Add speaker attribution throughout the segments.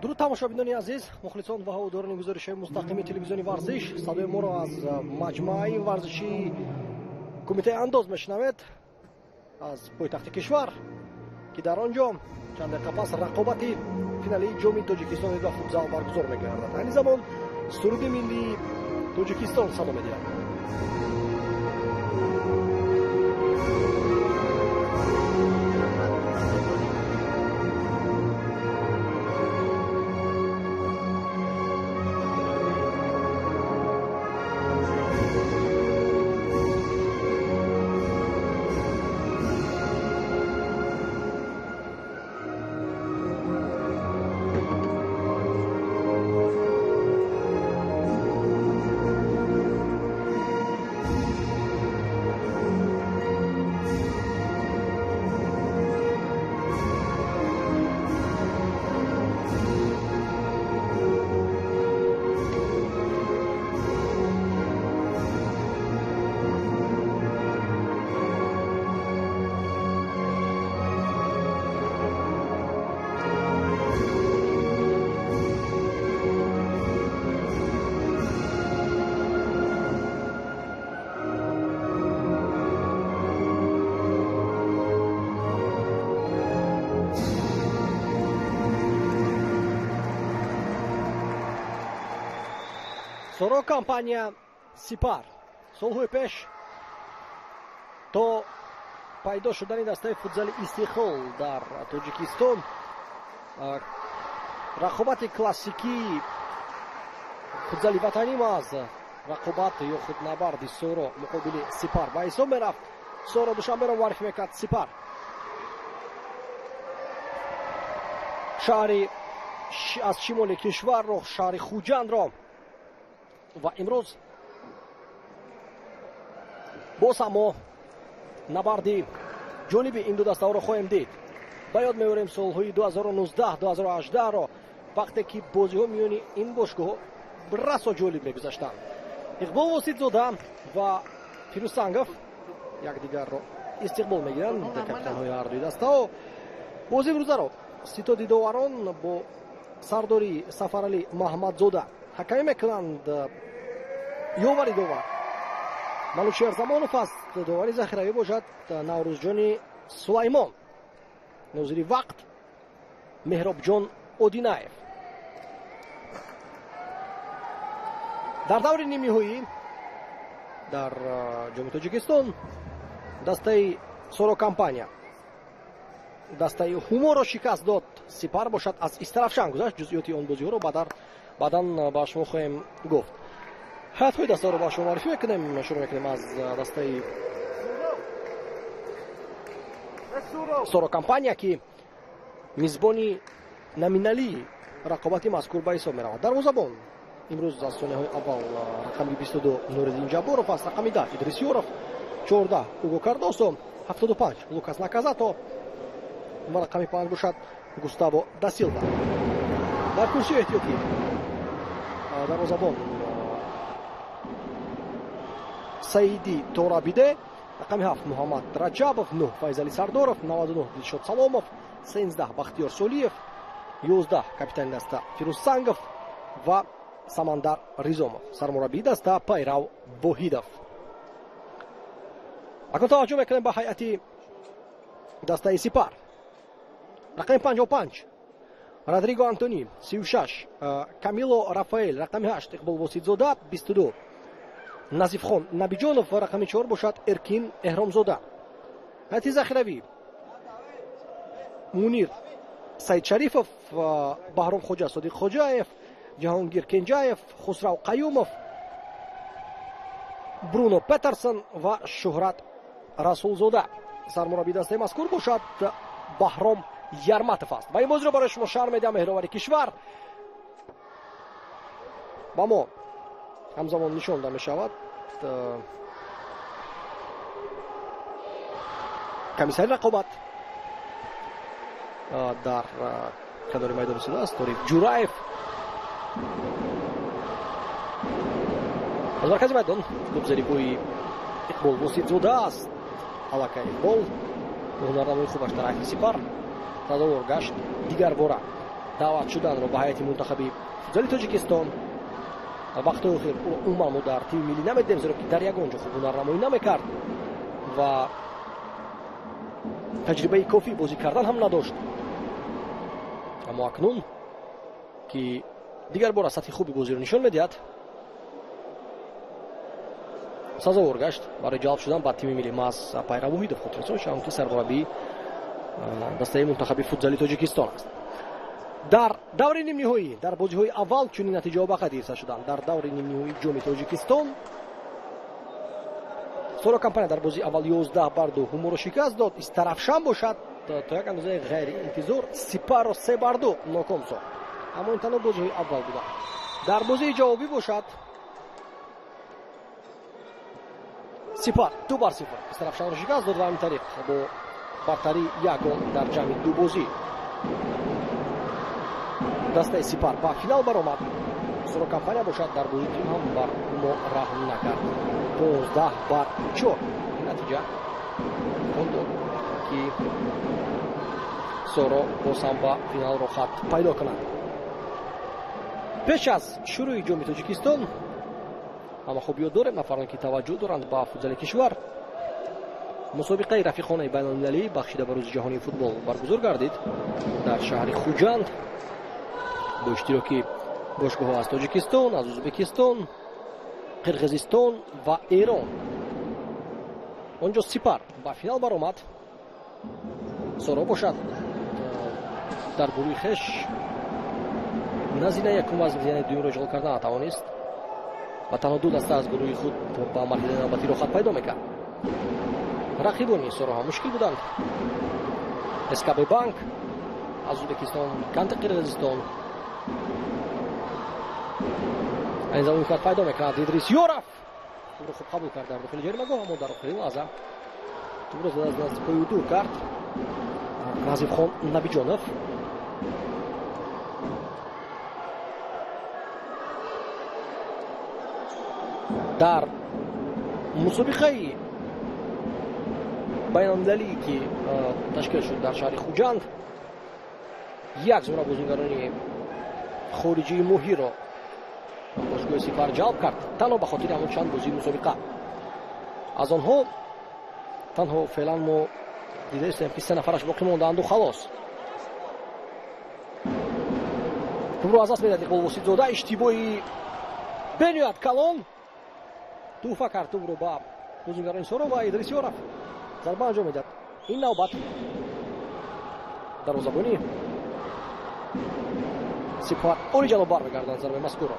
Speaker 1: Дуруд тамошобинони азиз, мухлисон ва ҳаводорони гузоришҳои мустақими телевизиони варзиш. Садои моро аз маҷмӯаи варзишии кумитаи андоз мешунавед, аз пойтахти кишвар, ки дар он ҷо чанд дақиқа пас рақобати финалии ҷоми Тоҷикистон ба футзал баргузор мегардад. Айни замон суруди миллии Тоҷикистон садо медиҳад. Соро компания Сипар солҳои пеш то пайдо шудани дастаи футзали Истиқлол дар Тоҷикистон рақобати классикии футзали ватанӣ аз рақобат ё худ набарди Соро муқобили Сипар ба ҳисоб мерафт. Соро Душанберо муаррифӣ мекард, Сипар шаҳри аз шимоли кишварро, шаҳри Хуҷандро. Ва имрӯз боз ҳам мо набарди ҷониби ин ду дастаҳоро хоҳем дид. Ба ёд меорем солҳои 2019-2018-ро, вақте ки бозиҳо миёни ин бошгоҳҳо расо ҷолиб мегузаштанд. Иқбол Воситзода ва Фирӯз Сангов якдигарро истиқбол мегиранд, капитанҳои ҳардуи дастаҳо. Бозии имрӯзаро ситоди доварон бо сардори Сафаралӣ Маҳмадзода ҳакамӣ мекунанд. Ёвари довар Манучер Замонов аст, довари захиравӣ бошад Наврӯзҷони Сулаймон, нозири вақт Меҳробҷон Одинаев. Дар даври нимниҳоӣ дар ҷоми Тоҷикистон дастаи Соро компания дастаи Ҳуморо шикаст дод. Сипар бошад аз Истарафшан гузашт. Ҷузъиёти он бозиҳоро баъдан ба шумо хоҳем гуфт. Ҳайатҳои дастаҳоро ба шумо муаррифӣ мекунем. Шурӯъ мекунем аз дастаи Соро компания, ки мизбони номиналии рақобати мазкур ба ҳисоб меравад. Дарвозабон имрӯз аз сониҳои аввал рақами 22 Нуриддин Ҷабборов аст, рақами 10 Идрис Ёров, 14 Уго Кардосо, 75 Лукас Наказато ва рақами 5 бошад Густаво да Силва. Дар курсии эҳтиётӣ дарвозабон Саиди Торабиде, рақами 7 Муҳаммад Раҷабов, 9 Файзали Сардоров, 99 Дилшод Саломов, 13 Бахтиёр Солиев, 11 капитани даста Фирӯз Сангов ва Самандар Ризомов. Сармураббии даста Пайрав Воҳидов. Акнун таваҷҷӯҳ мекунем ба ҳайати дастаи Сипар. Рақами 55 Родриго Антони, 36 Камило Рафаэл, рақами 8 Иқбол Воситзода, 22 Назифхон Набиҷонов ва рақами 4 бошад Эркин Эҳромзода. Ҳайати захиравӣ Мунир Саидшарифов, Баҳром Хоҷа Содиқ Хоҷаев, Ҷаҳонгир Кенҷаев, Хусрав Қаюмов, Бруно Петерсон ва Шуҳрат Расулзода. Сармураббии дастаи мазкур бошад Баҳром Ярматов аст. Ва ин бозиро барои шумо шарҳ медиҳам меҳровари кишвар. Ба мо ҳамзамон нишонда мешавад комиссари рақобат дар канори майдон истодааст Ториф Ҷураев. Аз маркази майдон тӯбзари бӯи Иқбол Воситзода аст. Аллакай Иқбол ҳунарнамои хубаш дар ҳайати Сипар сазовор гашт дигарбора. Даъват шуданро ба ҳайати мунтахаби футзали Тоҷикистон. Вақтҳои охир ӯро умуман мо дар тими миллӣ намедидем, зеро ки дар ягон ҷо хуб ҳунарнамоӣ намекард ва таҷрибаи кофӣ бозӣ кардан ҳам надошт. Аммо акнун ки дигар бора сатҳи хуби бозиро нишон медиҳад, сазовор гашт барои ҷалб шудан ба тими миллӣ. Маҳз Пайрав Воҳидов хотиррасон шавам, ки сармураббии дастаи мунтахаби футзали Тоҷикистон аст. Дар даври нимниҳоӣ, дар бозиҳои аввал чунин натиҷаҳо ба қайд гирифта шуданд. Дар даври нимниҳоии ҷоми Тоҷикистон Соро компания дар бозии аввал 11-2 Ҳуморо шикаст дод. Истарафшан бошад то як андозаи ғайриинтизор Сипарро 3-2 ноком сохт. Аммо ин танҳо бозиҳои аввал буданд. Дар бозии ҷавобӣ бошад Сипар 2-0 Истарафшанро шикаст дод ва ҳамин тариқ бо бартарии як гол дар ҷамъи ду бозӣ дастаи Сипар ба финал баромад. Соро компания бошад дар бозии дуюм ҳам бар Ҳумо раҳм накард. 15-4 ин натиҷа он дод, ки Соро боз ҳам ба финал роҳхат пайдо кунад. Пеш аз шурӯи ҷоми Тоҷикистон ҳама хуб ёд дорем нафароне ки таваҷҷӯҳ доранд ба футзали кишвар, мусобиқаи рафиқонаи байналмилалӣ бахшида ба рӯзи ҷаҳонии футбол баргузор гардид дар шаҳри Хуҷанд бо иштироки бошгоҳҳо аз Тоҷикистон, аз Ӯзбекистон, Қирғизистон ва Эрон. Он ҷо Сипар ба финал баромад. Соро бошад дар гурӯҳи хеш на зинаи якум ва зинаи дуюмро ишғол карда натавонист ва танҳо ду даста аз гурӯҳи худ ба марҳилаи навбатӣ роҳхат пайдо мекард. Рақибони Соро ҳам мушкил буданд. СКБ Банк аз Ӯзбекистон, Канти Қирғизистон. Ин замон имконият пайдо мекунад Идрис Ёров. Тӯбро хуб қабул кард дар дохили ҷаримагоҳ, аммо дар охирин лаҳза тӯбро зада аз назди пои ӯ дур кард Назифхон Набиҷонов. Дар мусобиқаи байналмилалие ки ташкил шуд дар шаҳри Хуҷанд, як зумра бозигарони хориҷии моҳирро бошгоҳи Сипар ҷалб кард танҳо ба хотири ҳамон чанд бозии мусобиқа. Аз онҳо танҳо феълан мо дидаистем, ки се нафараш боқӣ мондаанду халос. Тӯбро аз даст медиҳад Иқбол Воситзода. Иштибоҳи бениҳоят калон туҳфа кард тӯбро ба бозигарони Соро ва Идрис Ёров зарба анҷом медиҳад. Ин навбат дарвозабони Сипар олиҷаноб бармегарданд зарбаи мазкурро.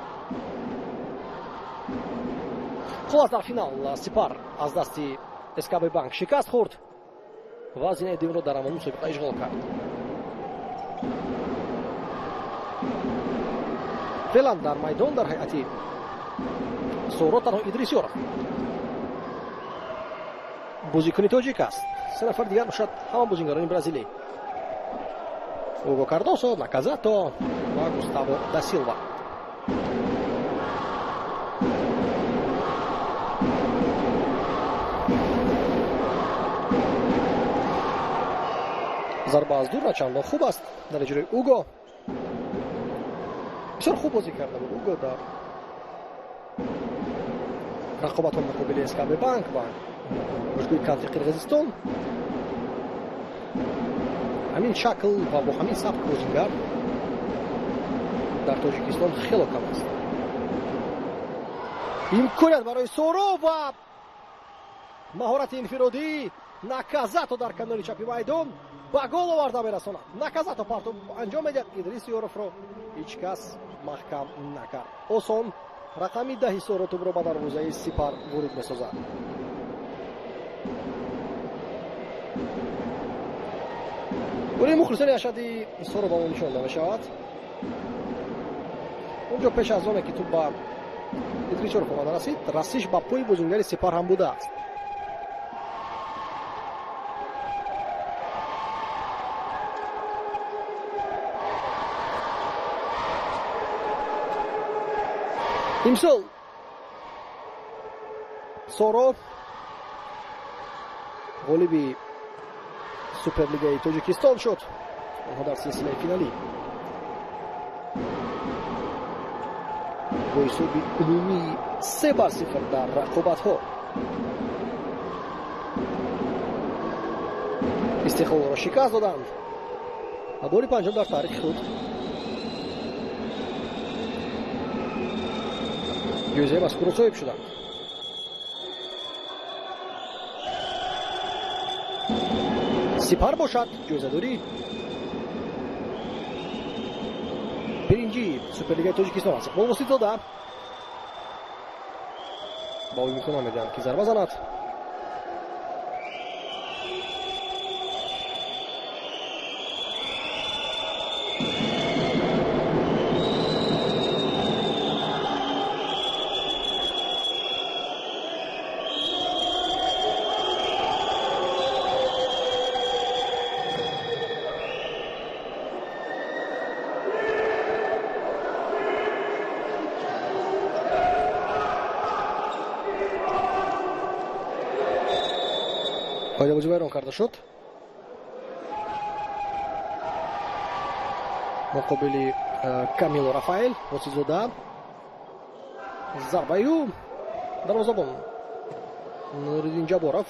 Speaker 1: Хулос дар финал Сипар аз дасти СКБ Банк шикаст хӯрд ва зинаи дуюмро дар ҳамон мусобиқа ишғол кард. Феълан дар майдон дар ҳайати Соро танҳо Идрис Ёров бозикуни тоҷик аст. Се нафар дигар бошад ҳама бозигарони бразилӣ: Уго Кардосо, Наказато ва Густаво да Силва. Зарба аз дур начандон хуб аст дар иҷрои Уго. Бисёр хуб бозӣ карда буд Уго дар рақобатҳо муқобили СКБ Банк ва бошгоҳи Канти Қирғизистон. Ҳамин шакл ва бо ҳамин сабк бозингар дар Тоҷикистон хело кам аст. Имконият барои Соро ва маҳорати инфиродӣ Наказато дар канори чапи майдон ба гол оварда мерасонад. Наказато партоб анҷом медиҳад. Идрис Ёровро ҳеҷ кас маҳкам накард. Осон рақами 10 Соро тӯбро ба дарвозаи Сипар ворид месозад. Гурӯҳи мухлисони ашади Соро ба мо нишон дода мешавад. Он ҷо пеш аз оне ки тӯб ба Идрис Ёров омада расид, расиш ба пои бозингари Сипар ҳам будааст. Имсол Соро ғолиби Суперлигаи Тоҷикистон шуд. Онҳо дар силсилаи финалӣ Бо ҳисоби умумии 3-0 дар рақобатҳо Истиқлолро шикаст доданд ва бори панҷум дар таърихи худ ҷоизаи мазкурро соҳиб шуданд. Сипар бошад ҷоизадорӣ биринҷии Суперлигаи Тоҷикистон аст. Иқбол Воситзода ба ӯ имкон намедиҳанд, ки зарба занад. Қоидабозӣ вайрон карда шуд. Муқобили Камило Рафаэл Воситзода зарбаи ӯ дарвозабон Нуриддин Ҷаборов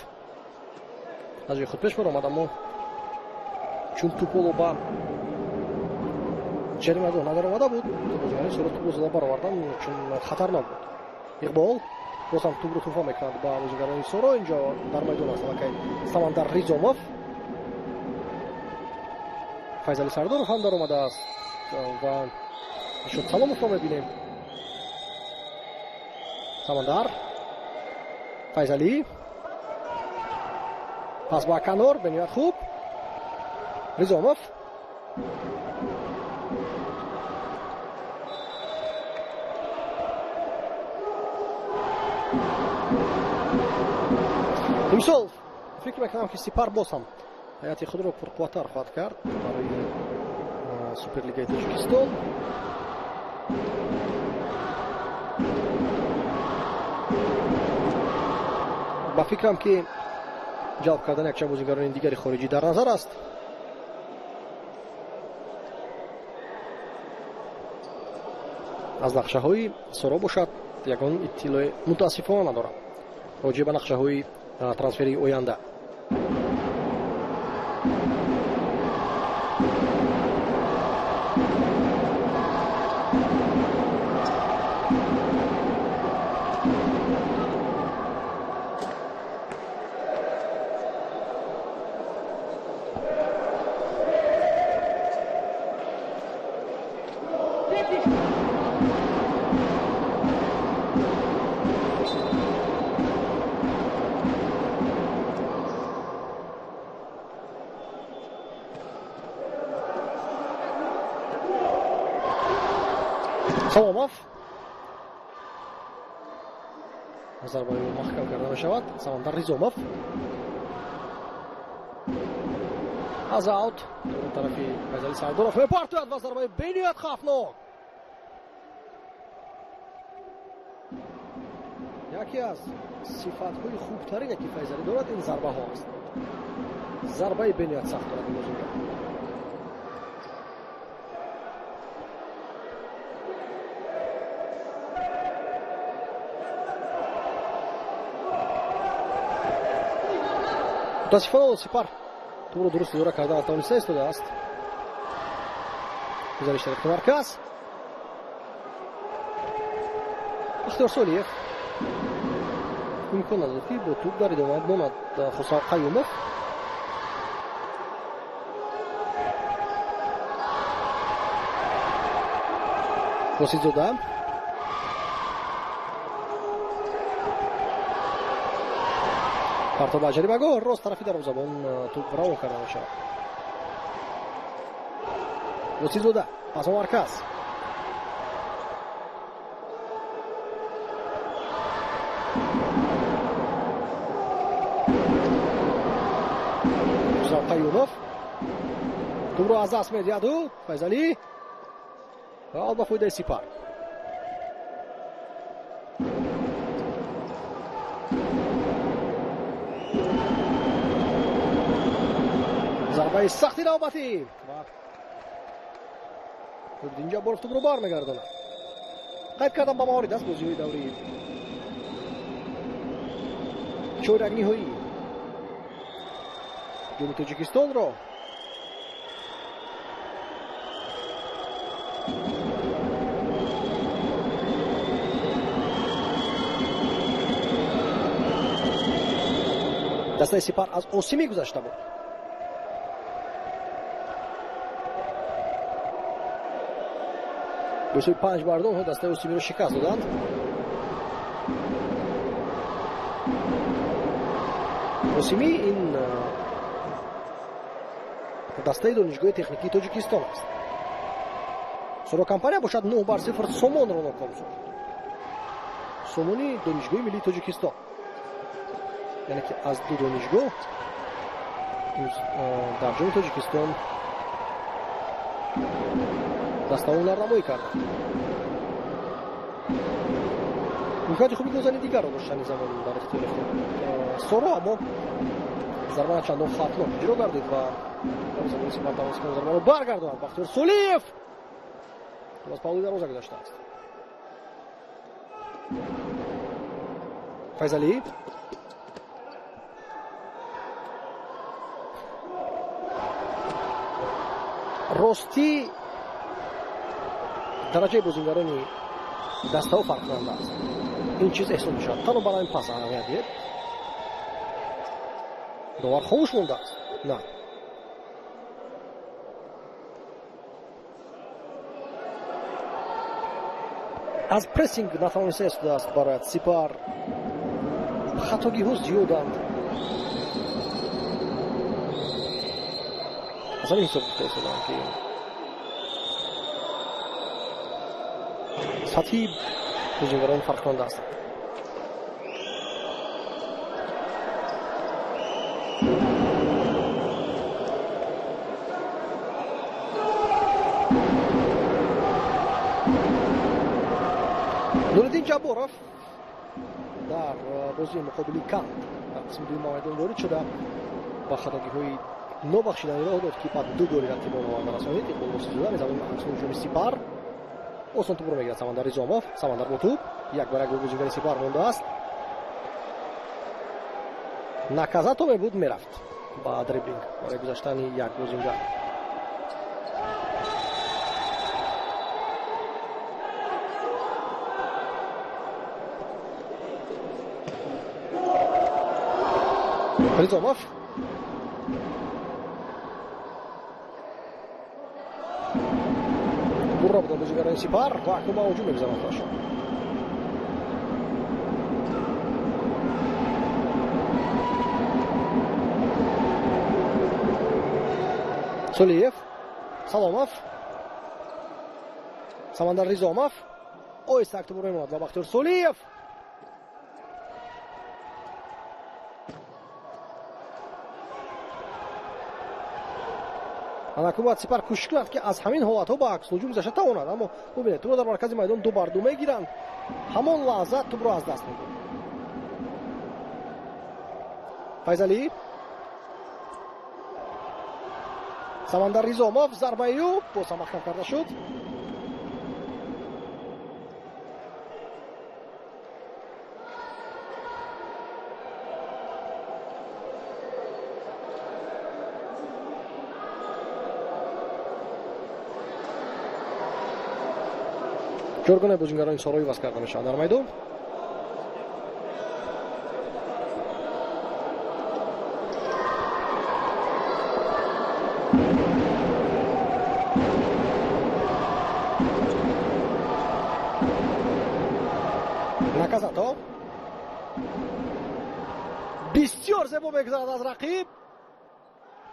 Speaker 1: аз ҷои худ пеш баромад, аммо чун тӯполо ба ҷаримагоҳ надаромада буд, бозигарони Соро тӯпро зада баровардан, чун хатарнок буд. Иқбол боз ҳам тӯбро туҳфа мекунад ба бозигарони Соро. Инҷо дар майдон аст аллакай Самандар Ризомов, Файзали Сардоров ҳам даромадааст ва Ишод Саломовро мебинем. Самандар, Файзалӣ, пас ба канор, бениҳоят хуб. Ризомов имсол фикр мекунам, ки Сипар боз ҳам ҳайати худро пурқувваттар хоҳад кард барои Суперлигаи Тоҷикистон. Ба фикрам, ки ҷалб кардани якчанд бозигарони дигари хориҷӣ дар назар аст. Аз нақшаҳои Соро бошад ягон иттилои мутаассифона надорам роҷеъ ба нақшаҳои трансферии оянда. Саломов зарбаи ӯ маҳкам карда мешавад. Самандар Ризомов аз аут тарафи Файзали Сардоров мепартояд ва зарбаи бениҳоят хавфнок. Яке аз сифатҳои хубтарине, ки Файзалӣ дорад, ин зарбаҳо аст. Зарбаи бениҳоят сахт дорад ин бозингар. Мутаассифона, Сипар тӯбро дуруст идора карда натавониста истодааст. Гузариш тариқи марказ. Бахтиёр Солиев имкон надод, ки бо тӯб дар идома монад Хусрав Қаюмов. Воситзода партоб ба ҷаримагоҳ, рост тарафи дарвозабон тӯб равон карда мешавад. Воситзода пас ба марказ. Хусрав Қаюмов тӯбро аз даст медиҳад ӯ Файзалӣ ва ба фоидаи Сипар. Зарбаи сахти навбатӣ ва Нуриддин Ҷабборов тӯбро бармегардонад. Қайд кардам ба маврид аст бозиҳои даври чорякниҳоӣ ҷоми Тоҷикистонро. Дастаи Сипар аз Осимӣ гузашта буд. Бо ҳисоби 5-2 онҳо дастаи Осимиро шикаст доданд. Осимӣ ин дастаи Донишгоҳи техникии Тоҷикистон аст. Соро компания бошад 9-0 Сомонро ноком сохт. Сомони Донишгоҳи миллии Тоҷикистон. Яъне ки аз ду донишгоҳ дар ҷоми Тоҷикистон дастаҳо ҳунарнамоӣ карданд. Имконоти хуби голзани дигарро доштани замон дар ихтиёри худ Соро, аммо зарба чандон хатнок иҷро гардид ва замони Сипар тавонист ки зарбаро баргардонад. Бахтиёр Солиев аз паҳлӯи дарвоза гузаштааст. Файзалӣ ростӣ дараҷаи бозингарони дастаҳо фарқкунанда аст. Ин чиз эҳсос мешавад. Танҳо барои ин пас аҳамият диҳед. Довар хомӯш мондааст. На. Аз прессинг натавониста истодааст барояд Сипар. Хатогиҳо зиёданд. Аз ҳамин ҳисоб гуфта истодам ки сатҳи бозингарон фарқкунанда ҳастанд. Нуриддин Ҷабборов дар бозии муқобили Канд дар қисми дуюми майдон ворид шуда ба хатогиҳои нобахшидани роҳ дод, ки баъд ду голи рақибонро оварда расонид. Иқбол Восизода замони ҳуҷуми Сипар осон тӯбро мегирад. Самандар Ризомов, Самандар бо тӯб 1-1 бо бозингари Сипар мондааст. Наказато мебуд, мерафт ба дриблинг барои гузаштани як бозингар. Ризомов бурра буданд бозигарони Сипар ва акнун ба ҳуҷум мегузаранд худашон. Солиев, Саломов, Самандар Ризомов оҳиста як тӯбро мемонад ва Бахтиёр Солиев Анакун бояд Сипар кӯшиш кунад, ки аз ҳамин ҳолатҳо ба аксҳуҷум гузашта тавонад, аммо бубинед, тӯбро дар маркази майдон ду бар ду мегиранд, ҳамон лаҳза тӯбро аз даст медиҳанд. Файзалӣ, Самандар Ризомов, зарбаи ӯ боз ҳам маҳкам карда шуд. Чоргуна бозингарони Соро иваз карда мешаванд дар майдон. Наказато бисёр зебо мегузарад аз рақиб.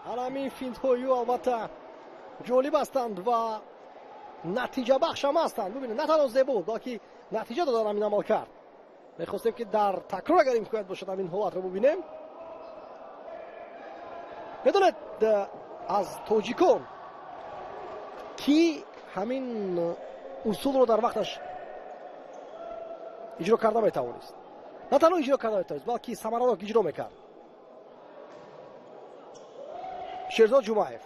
Speaker 1: Ҳамин финтҳои ӯ албатта ҷолиб ҳастанд ва натиҷабахш ҳам ҳастанд. Бубинед, на танҳо зебо, балки натиҷа додан ҳамин амал кард. Мехостем, ки дар такрор агар имконият бошад ҳамин ҳолатро бубинем. Медонед, аз тоҷикон ки ҳамин усулро дар вақташ иҷро карда метавонист, на танҳо иҷро карда метавонист, балки самаранок иҷро мекард. Шерзод Ҷумаев.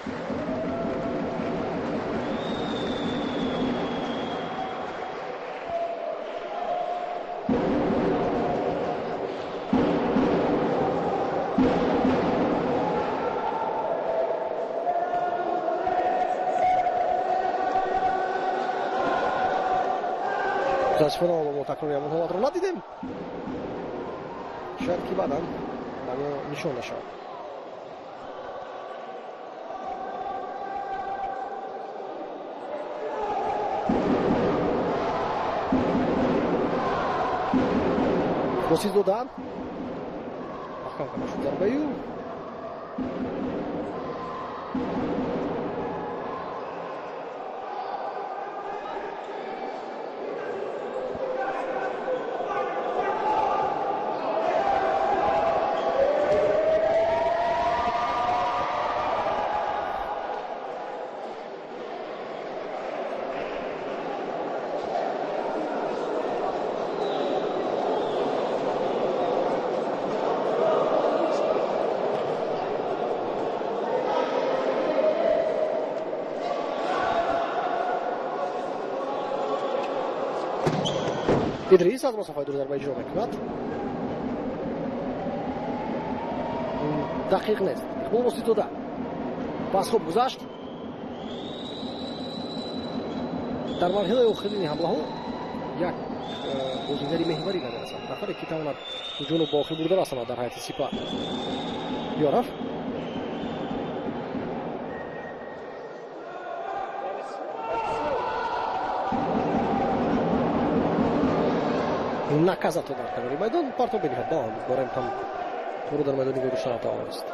Speaker 1: Мутаассифона, ҳоло мо такрори ҳамон ҳолатро надидем. Шояд ки баъдан ба мо нишон нашавад. Воситзода, маҳкам карда шуд зарбаю. Идрис аз масофаи дур зарба иҷро мекунад, дақиқ нест. Иқбол Воситзода, пас хуб гузашт. Дар марҳилаи охирини ҳамлаҳо як бозигари меҳварӣ намерасад, нафаре ки тавонад ҳуҷумро ба охир бурда расонад дар ҳайати Сипар. Ёров, Наказато дар канори майдон партоб медиҳад. Ба дорем там туро дар майдони гузошта натавонист.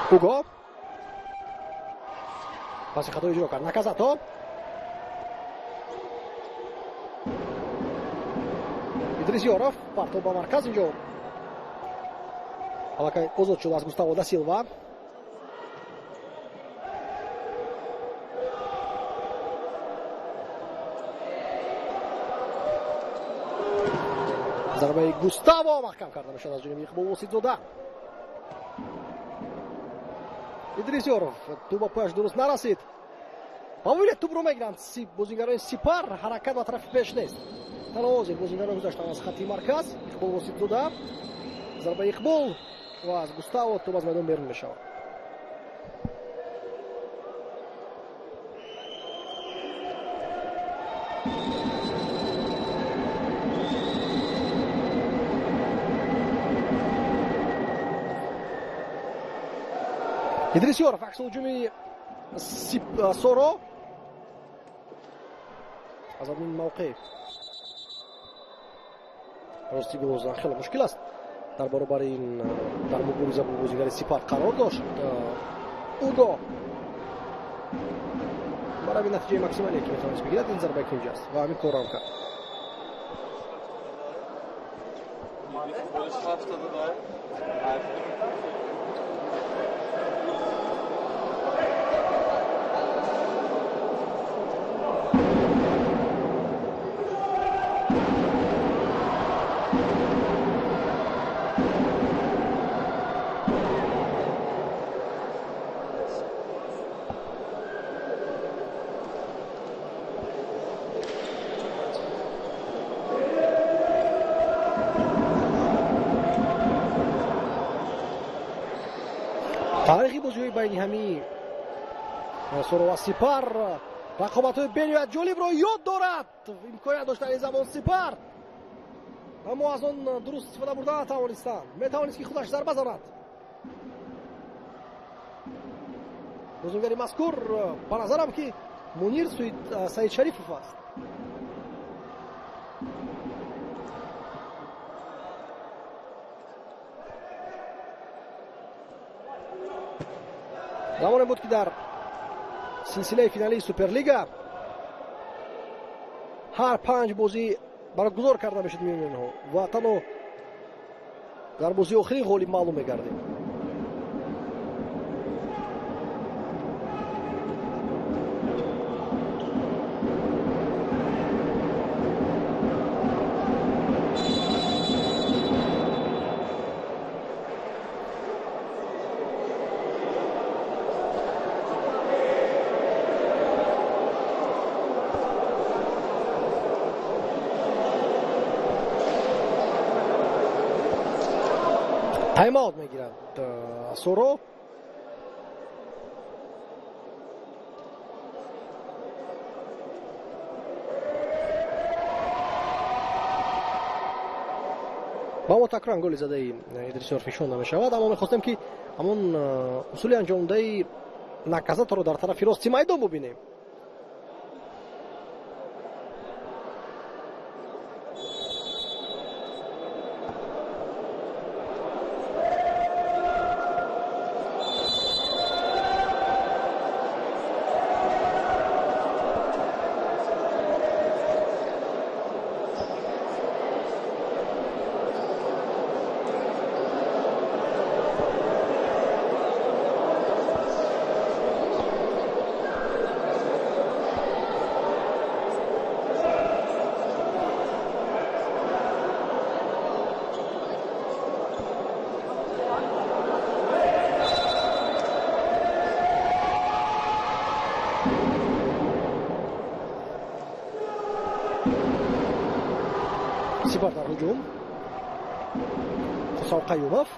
Speaker 1: Уго паси хато иҷро кард. Наказато, Идрис Ёров, партоб ба марказ. Инҷо аллакай озод шуд аз Густаво да Силва. Зарбаи Густаво маҳкам карда мешавад аз ҷониби Иқбол Воситзода. Идрис Ёров, тӯб ба пояш дуруст нарасид. Ба виле тӯбро мегиранд бозигарони Сипар. Ҳаракат ба тарафи пеш нест. Танҳо ҳозир бозигарон гузаштанд аз хати марказ. Иқбол Воситзода, зарбаи Иқбол ва аз Густаво, тӯб аз майдон берун мешавад. Идрис Ёров, акси ҳуҷуми Соро аз ин мавқеъ рости гол задан хеле мушкил аст. Дар баробари ин дар мубориза бо бозигари Сипар қарор дошт Уго. Барои натиҷаи максималие ки метавонист бигирад, ин зарбаи кунҷ аст ва ҳамин корро ҳам кард. Таърихи бозиҳои байни ҳамии Соро ва Сипар рақобатҳои бениҳоят ҷолибро ёд дорад. Имконият дошт дар ин замон Сипар, аммо аз он дуруст истифода бурда натавонистанд. Метавонист ки худаш зарба занад. Бозигари мазкур, ба назарам, ки Мунир Саидшарифов аст. Замоне буд, ки дар силсилаи финалии Суперлига ҳар панҷ бозӣ Баргузор карда мешуд миёни онҳо ва танҳо дар бозии охирин ғолиб маълум мегардид. Тайм-аут мегирад Соро. Ба мо такроран голи задаи Идрисёров нишон намешавад, аммо мехостем, ки ҳамон усули анҷомдаи Наказаторо дар тарафи рости майдон бубинем. Сипар дар ҳуҷум. Хусрав Қаюмов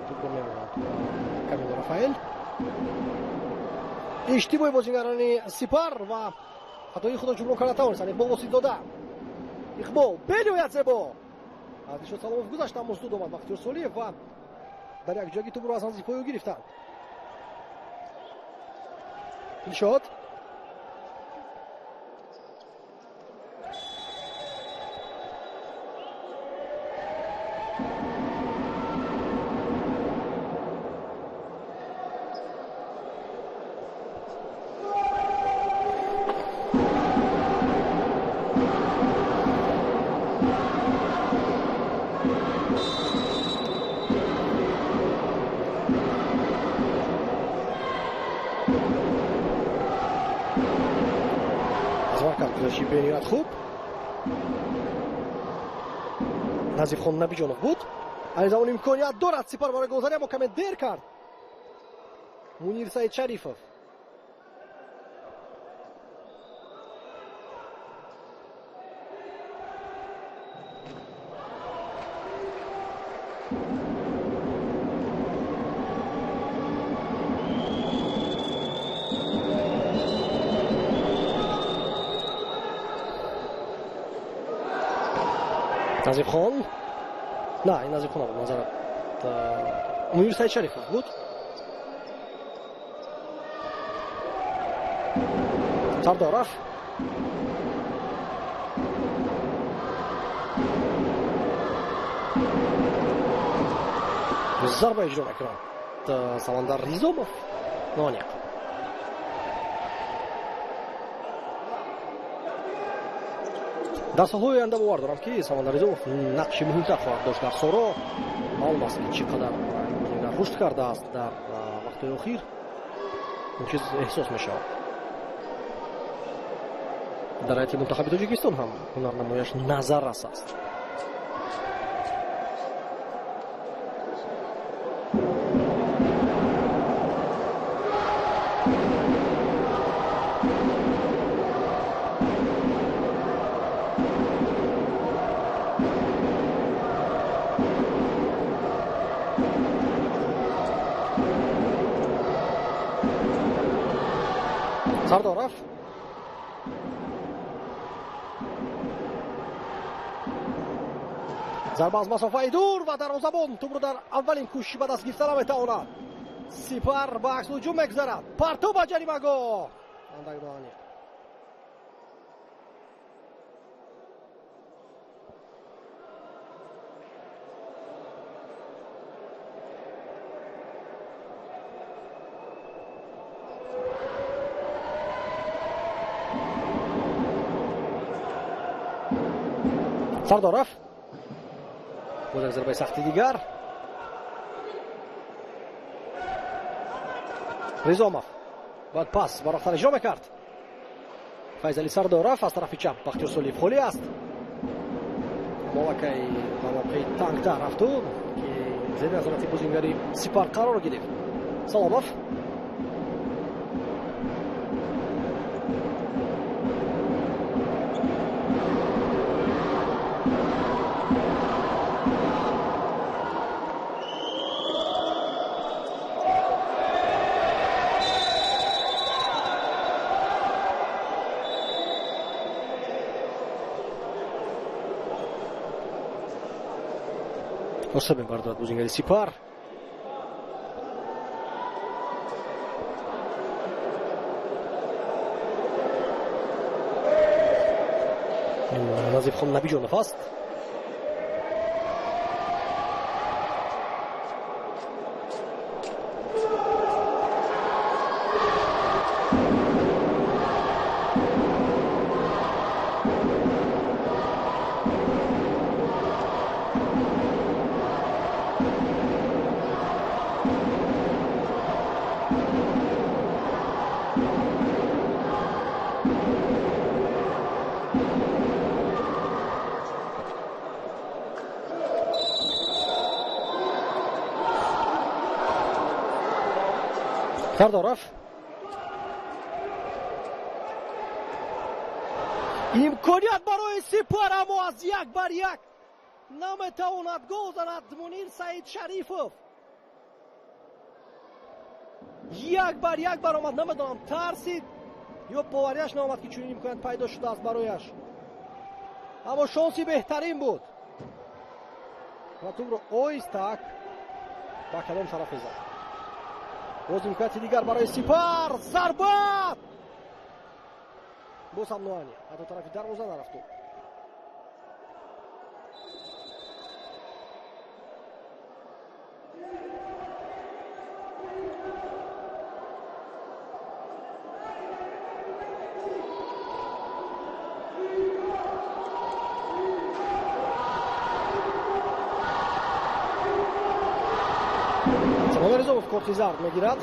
Speaker 1: тӯпро мемонад Камило Рафаэл. Иштибоҳи бозигарони Сипар ва хатои худро ҷуброн карда тавонистанд. Иқбол Воситзода, Иқбол бениҳоят зебо аз Дилшод Саломов гузашт, аммо зуд омад Бахтиёр Солиев ва дар як ҷойги тӯбро аз наздикҳои ӯ гирифтанд. Дилшод гузашти бениҳоят хуб Назифхон Набиҷонов буд. Айни замон имконият дорад Сипар барои голзанӣ, аммо каме дер кард Мунир Саид Шарифов. Назифхон, на, ин Назифхон набуд, назарат, Мунир Саид Шарифов буд. Сардоров зарба иҷро мекунад Самандар Низомов, ноаниқ. Дар солҳои оянда бовар дорам, ки Самандар Низомов нақши муҳимтар хоҳад дошт дар Соро. Маълум аст, ки чӣ қадар рушд кардааст дар вақтҳои охир, ин чиз эҳсос мешавад. Дар ҳайати мунтахаби Тоҷикистон ҳам ҳунарнамояш назаррас аст. Сардоров зарба аз масофаи дур ва дарвозабон тӯбро дар аввалин кӯшиши ба даст гирифта наметавонад. Сипар ба акс ҳуҷум мегузарад, партов ба ҷаримагоҳ, андак ноаниқ. Сардоров. Боз як зарбаи сахти дигар. Ризомов бояд пас барвақттар иҷро мекард. Файзали Сардоров аз тарафи чап, Бахтиёр Солиев холӣ аст. Аммо аллакай ба мавқеи тангтар рафту, ки зери назорати бозингари Сипар қарор гирифт. Саломов. Осеб мебардорад бозингари Сипар. Назифхон Набиҷонов аст. Сардоров. Имконият барои Сипар, аммо аз як бар як наметавонад гол занад Мунир Саид Шарифов. Як бар як баромад, намедонам тарсид ё боварияш наомад, ки чунин имконият пайдо шудааст барояш. Аммо шонси беҳтарин буд ва тӯбро оҳистак ба кадом тараф мезад. Боз имконияти дигар барои Сипар. Зарба! Боз ҳам Нуани ҳатто тарафи дарвоза нарафту. Самодар Ризомов корти зард мегирад.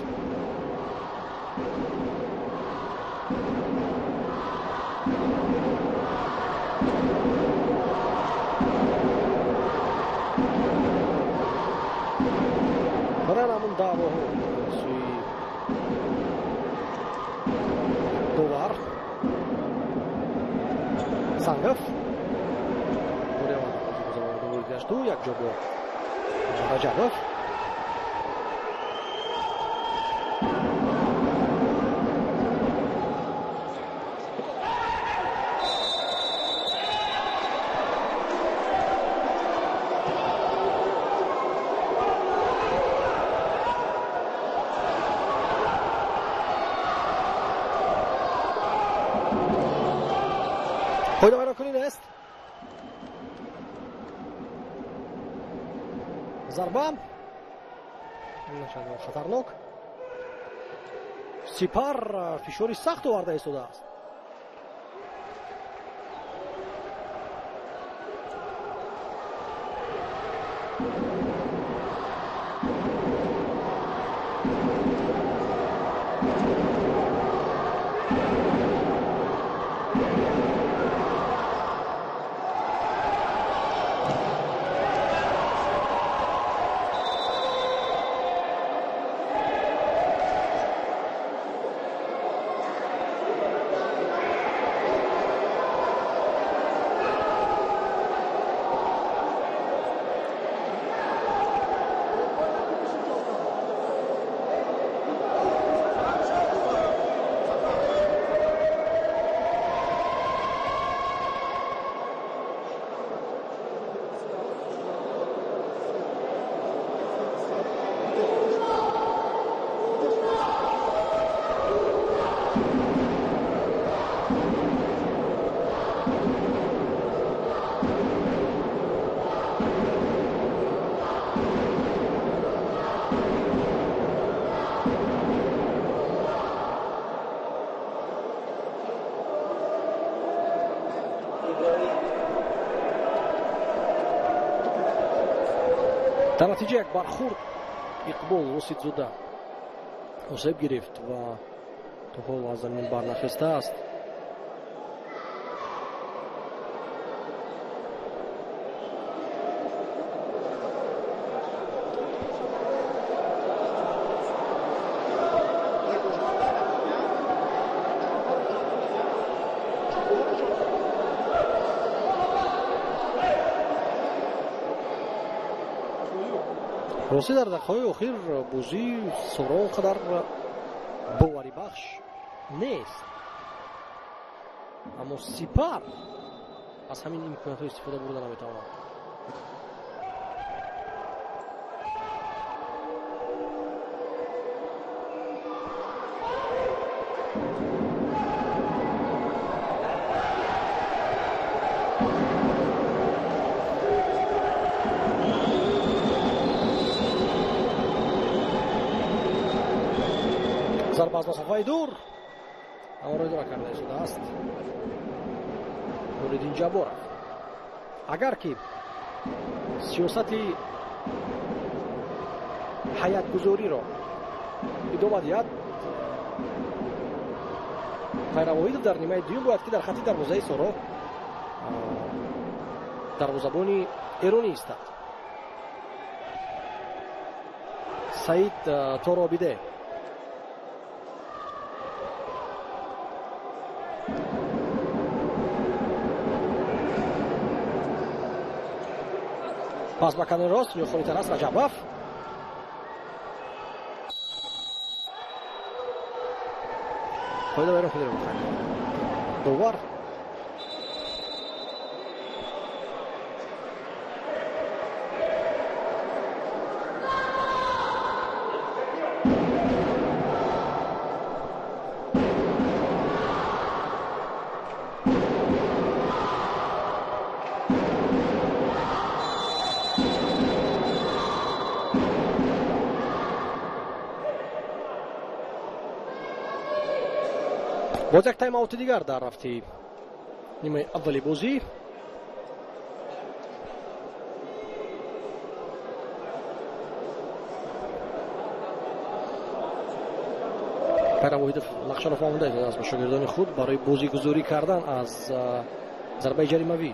Speaker 1: Барои ҳамун даъвоҳо сӯи довар Сангов ворид гашту якҷо бо Раҷабов. Қоидавайронкунӣ нест. Зарба начандон хатарнок. Сипар фишори сахт оварда истодааст. Дар натиҷа як бархӯрд Иқбол Воситзода осеб гирифт ва то ҳол аз замин барнахестааст. Рости, дар дақиқаҳои охир бозии Соро он қадар боварибахш нест, аммо Сипар аз ҳамин имкониятҳо истифода бурда наметавонад. Зарба аз масофаи дур, аммо идора карда истодааст Нуриддин Ҷабборов. Агар ки сиёсати ҳаятгузориро идома диҳад, Хайравоҳидов дар нимаи дуюм бояд ки дар хатти дарвозаи Соро дарвозабони эронӣ истад. Саид Торобиде. Пас ба канори рост ё холитар аст Раҷабов. Қоида вайрон шуда довар. Боз як тайм-аути дигар дар рафти нимаи аввали бозӣ. Пайравоҳидов нақшаро фаҳмонда истодааст ба шогирдони худ барои бозигузорӣ кардан аз зарбаи ҷаримавӣ.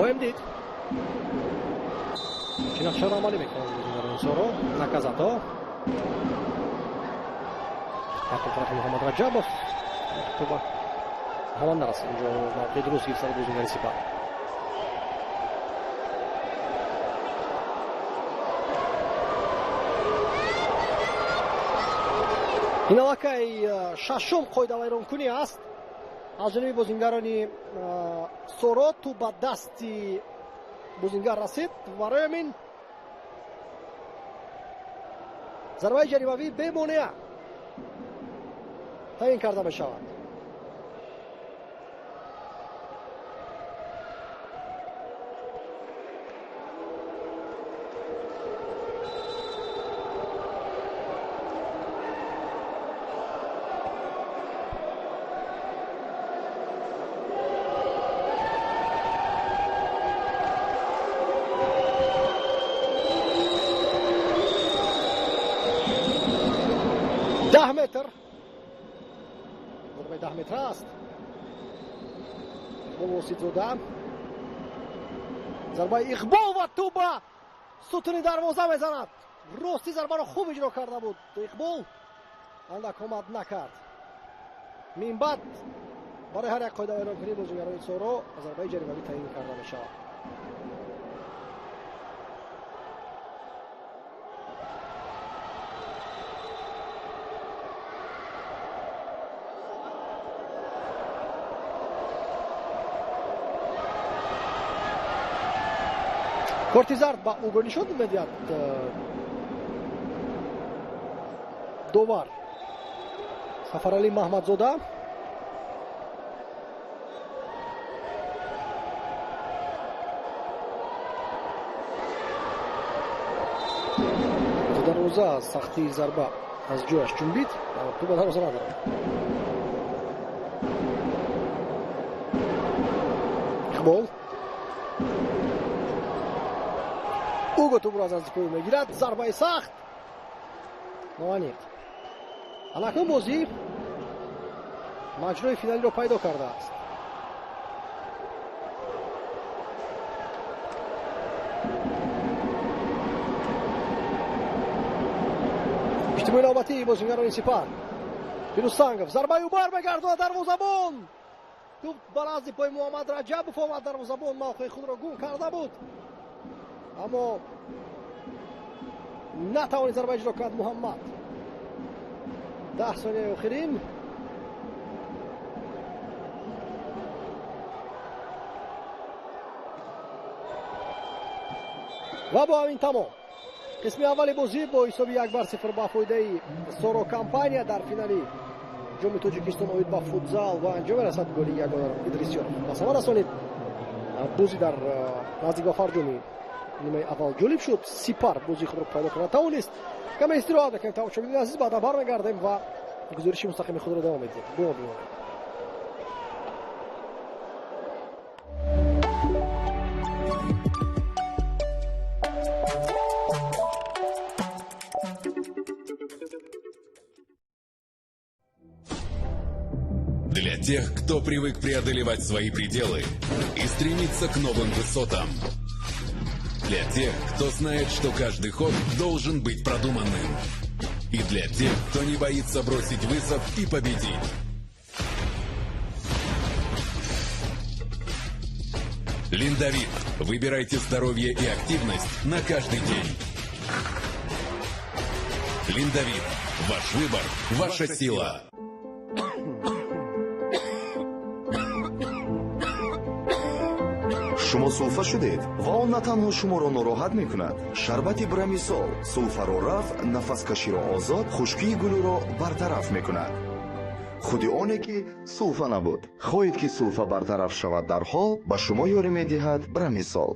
Speaker 1: Хоҳем дид, чӣ нақшаро амалӣ мекунанд бозигарони Соро. Наказато тарафи Муҳаммад Раҷабов туба ҳамон нарасид. Инҷо мавқеи дуруст гирифтад бозигари Сипар. Ин аллакай шашум қоидавайронкунӣ аст аз ҷониби бозингарони Соро. Тӯб ба дасти бозингар расид, барои ҳамин зарбаи ҷаримавӣ бемонеа таъин карда мешавад. 10 метр, зарбаи 10 метра аст. Иқбол Воситзода, зарбаи Иқбол ва тӯба сутуни дарвоза мезанад. Рости зарбаро хуб иҷро карда буд Иқбол, андак омад накард. Минбаъд барои ҳар як қоидавайронкунии бозигарони Соро зарбаи ҷаримавӣ таъин карда мешавад. Корти зард ба Уго нишон медиҳад довар Сафаралӣ Маҳмадзода. Дарвоза сахтии зарба аз ҷояш ҷунбид, тӯб ба дарвоза надорад. Иқбол Уго тӯбро аз наздикои мегирад, зарбаи сахт ноаниқ. Аллакай бозӣ маҷрои финалиро пайдо кардааст. Иштибоҳи навбатии бозигарони Сипар. Пирӯзсангов зарбаи ӯ бармегардонад, дарвозабон. Тӯб ба назди пои Муҳаммад Раҷабов омад, дарвозабон мавқеи худро гум карда буд, аммо натавонист зарба иҷро кард Муҳаммад. 10 сонияи охирин. Ва бо ҳамин тамом. Қисми аввали бозӣ бо ҳисоби 1-0 ба фоидаи Соро компания дар финали ҷоми Тоҷикистон оид ба футзал ва анҷом мерасад. Голи ягонаро Идрисёров ба самар расонид. Бозӣ дар наздик ба фарҷоми нимаи аввал ҷолиб шуд. Сипар бозии худро пайдо карда тавонист. Каме истироҳат мекунем, тамошобинони азиз, баъдан бармегардем ва гузориши мустақими худро давом медиҳем. Бо мо бимонед.
Speaker 2: Для тех, кто привык преодолевать свои пределы и стремиться к новым высотам. Для тех, кто знает, что каждый ход должен быть продуманным. И для тех, кто не боится бросить вызов и победить. Линдовит. Выбирайте здоровье и активность на каждый день. Линдовит. Ваш выбор, ваша сила.
Speaker 3: Шумо сулфа шудед ва он на танҳо шуморо нороҳат мекунад. Шарбати Брамисол сулфаро рафт, нафаскаширо озод, хушкии гулӯро бартараф мекунад. Худи оне ки сулфа набуд. Хоҳед ки сулфа бартараф шавад дарҳол, ба шумо ёрӣ медиҳад Брамисол.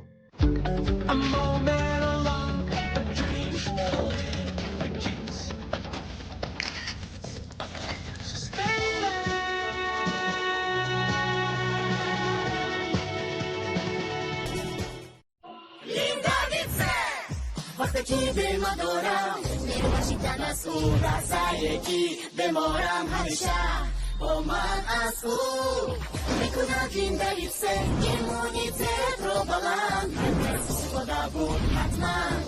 Speaker 4: Вақте ки бемадорам, мебахшитам аз ӯ, лаҳзае ки беморам, ҳамеша бо ман аз ӯ. Мекунад Линдавитсе иммунитетро баланд, ҳар кас истифода бурд ҳатман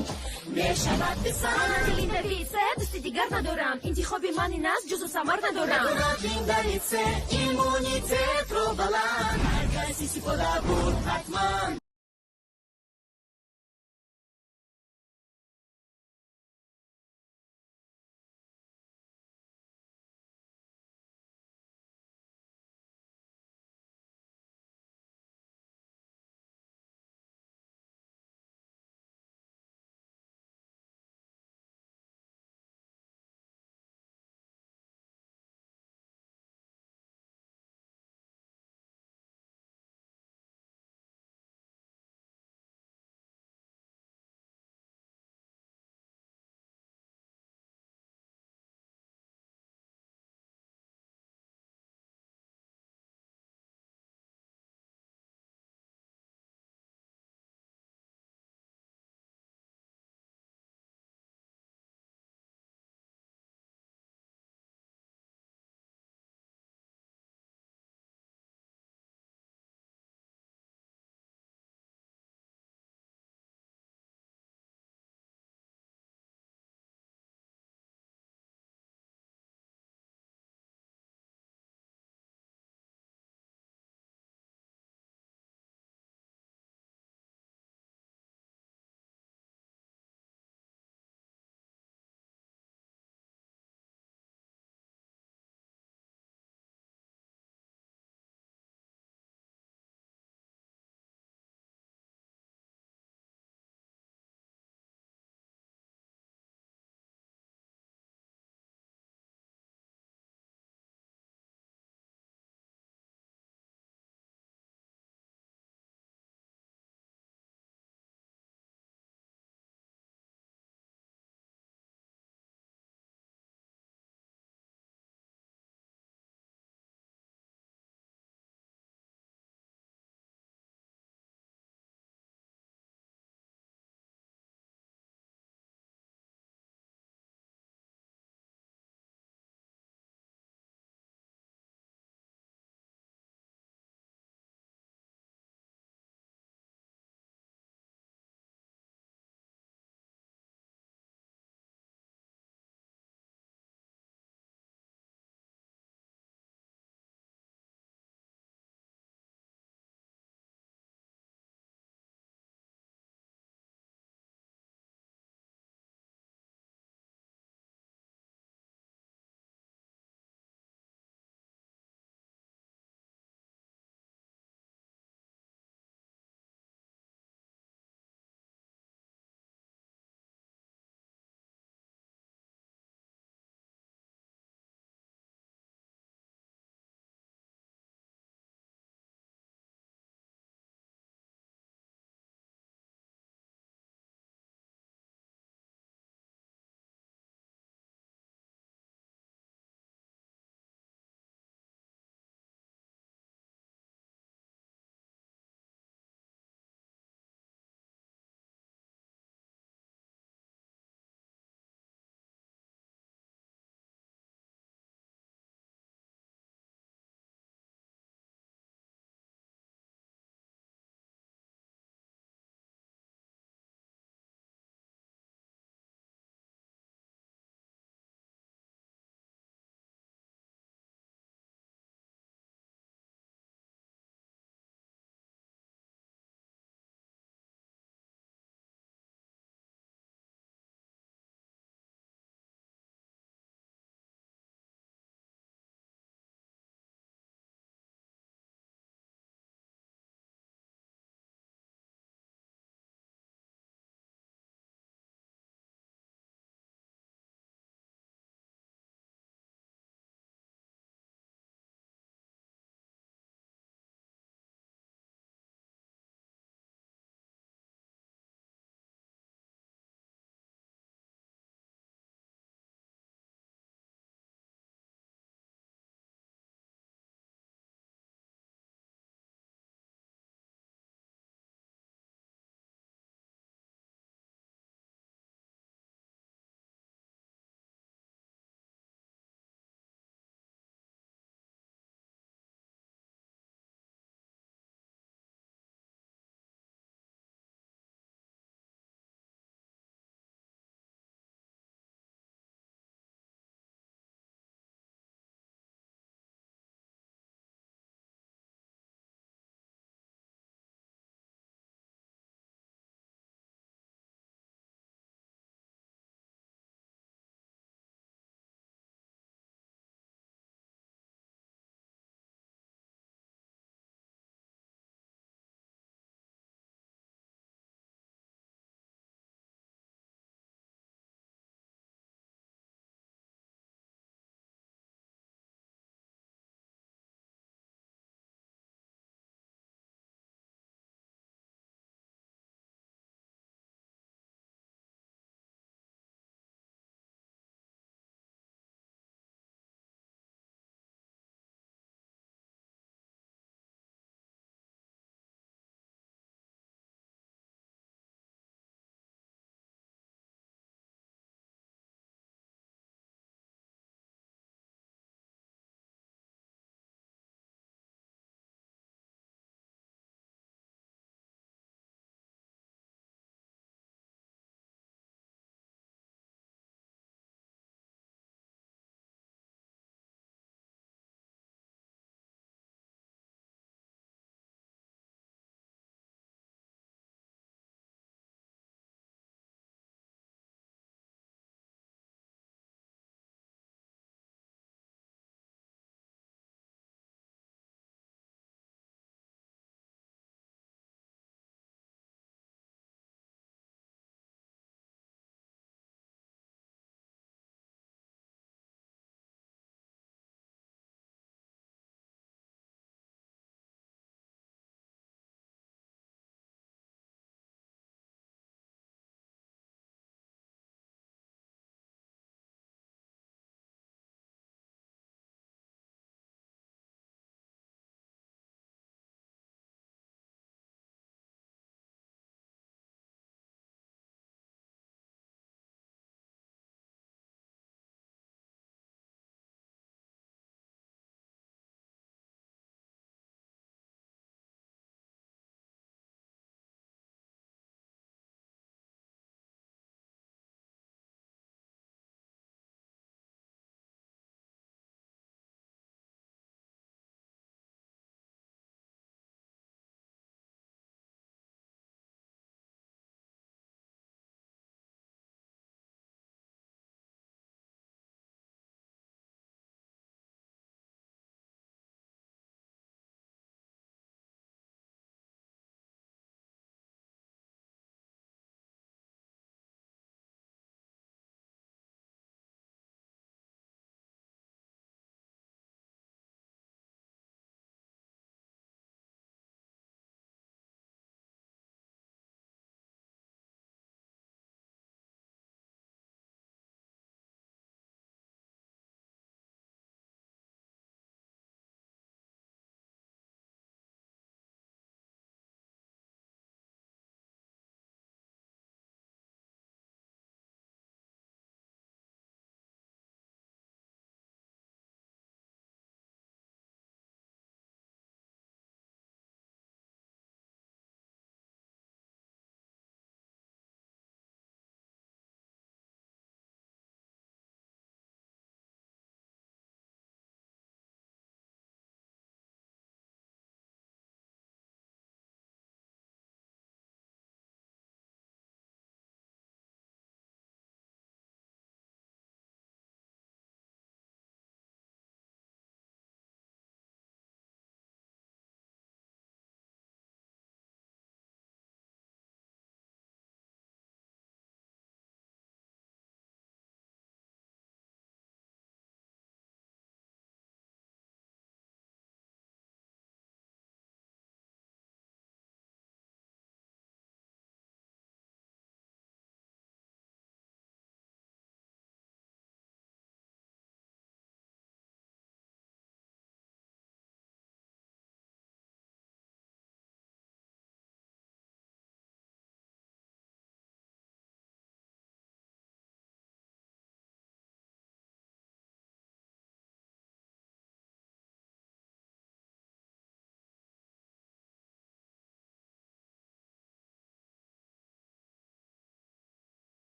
Speaker 4: мешавад писанд.
Speaker 5: Линдавитсе дӯсти дигар надорам, интихоби ман ин аст, ҷузу самар надорам.
Speaker 4: Мекунад Линдавитсе иммунитетро баланд, ҳар кас истифода бурд ҳатман.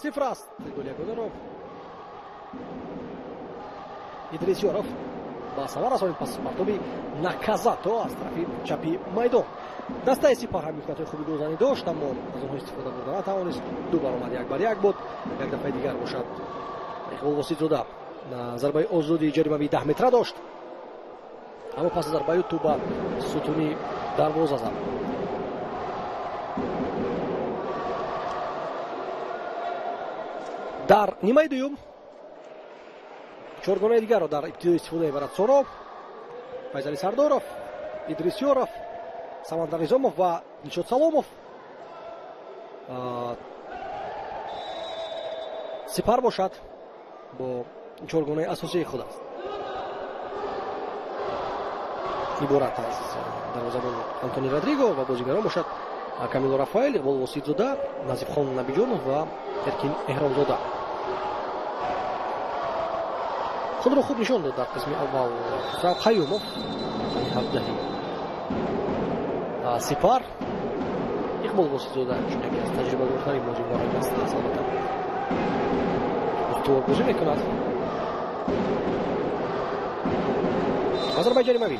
Speaker 1: 2-0 аст. Голи ягонаро Идрис Ёров ба самар расонид пас партоби Наказато аз тарафи чапи майдон. Дастаи Сипар ҳам имкониятҳои хуби голзанӣ дошт, аммо аз онҳо истифода бурда натавонист. Ду баромад 1-1 буд. Як дафъаи дигар бошад Иқбол Воситзода зарбаи озоди ҷаримавии 10 метра дошт, аммо пас аз зарбаи тӯб ба сутуни дарвоза зад. Дар нимаи дуюм чоргонаи дигарро дар ибтидо истифода мебарад Соро: Файзали Сардоров, Идрис Ёров, Самандар Низомов ва Дилшод Саломов. Сипар бошад бо чоргонаи асосии худ аст, иборат аз дарвозабон Антони Родриго ва бозигарон бошад Камило Рафаэл, Иқбол Воситзода, Назифхон Набиҷонов ва Эркин Эҳромзода. Худро хуб нишон дод дар қисми аввал Хусрав Қаюмов, ҳабдаҳи Сипар. Иқбол Воситзода чун яке аз таҷрибадортарин бозигарони даста аст, албатта устувор бозӣ мекунад. Ва зарбаи ҷаримавӣ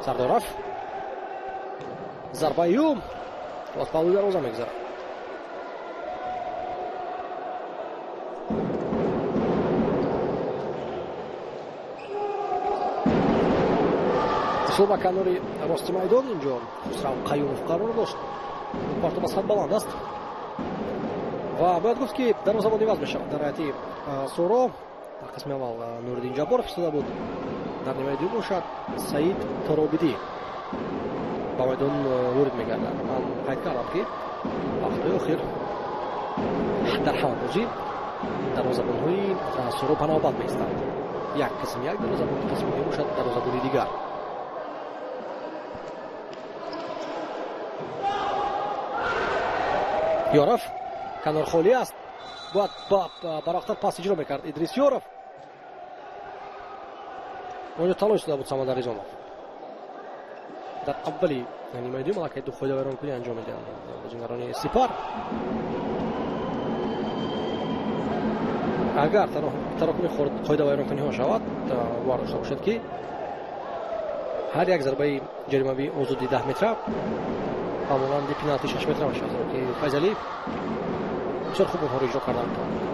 Speaker 1: Сардоров, зарбаи ӯ аз паҳлӯи дарвоза мегузарад. Ба канори рости майдон инҷо Хусрав Қаюмов қарор дошт. Партоб аз ҳад баланд аст ва бояд гуфт, ки дарвозабон иваз мешавад. Дар ҳайати Соро дар қисми аввал Нуриддин Ҷабборов истода буд, дар нимаи дуюм бошад Саид Торобидӣ ба майдон ворид мегардад. Ман қайд кардам, ки вақтҳои охир дар ҳама бозӣ дарвозабонҳои Соро ба навбат меистанд. Як қисм як дарвозабон, қисми дуюм бошад дарвозабони дигар. Ёров, канор холӣ аст, бояд барвақттар пас иҷро мекард Идрис Ёров. Онҷо талош шуда буд Самандар Низомов. Дар аввали нимаи дуюм аллакай ду қоидавайронкунӣ анҷом медиҳанд бозигарони Сипар. Агар тарокуми қоидавайронкуниҳо шавад, бовар дошта бошед, ки ҳар як зарбаи ҷаримавии озоди 10 метра ба монанди пеналти 6 метра мешавад, зеро ки Файзалӣ бисёр хуб онҳоро иҷро карда метавонад.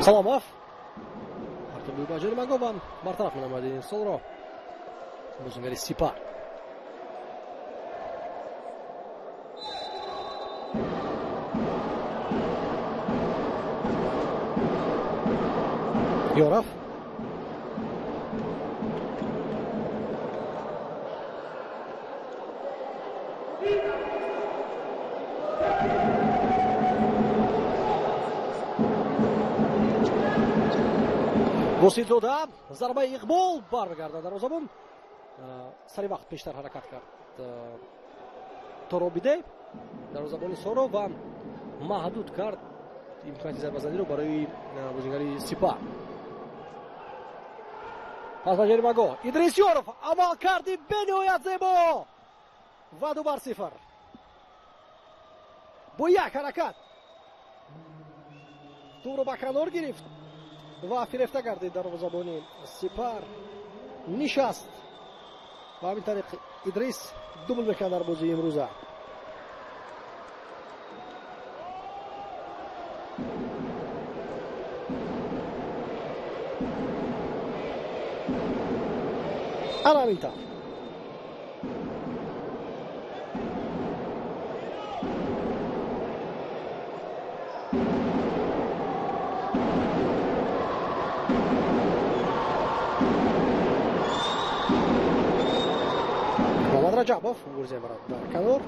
Speaker 1: Саломов партоби ба ҷаримагоҳ ва бартараф менамояд ин солро бозигари Сипар. Ёров, Воситзода, зарбаи Иқбол бармегардад дарвозабон. Сари вақт пештар ҳаракат кард Торобиде, дарвозабони Соро, ва маҳдуд кард имконияти зарбазаниро барои бозигари Сипар. Пас ба ҷаримагоҳ Идрис Ёров, амалкарди бениҳоят зебо ва 2-0 бо як ҳаракат тӯбро ба канор гирифт ва фирефта гардид дарвозабони Сипар. Нишаст Ба ҳамин тариқ Идрис дубл мекунад дар бозии имрӯза. Ана ҳамин тавр. Раҷабов мубориза мебарад дар канор.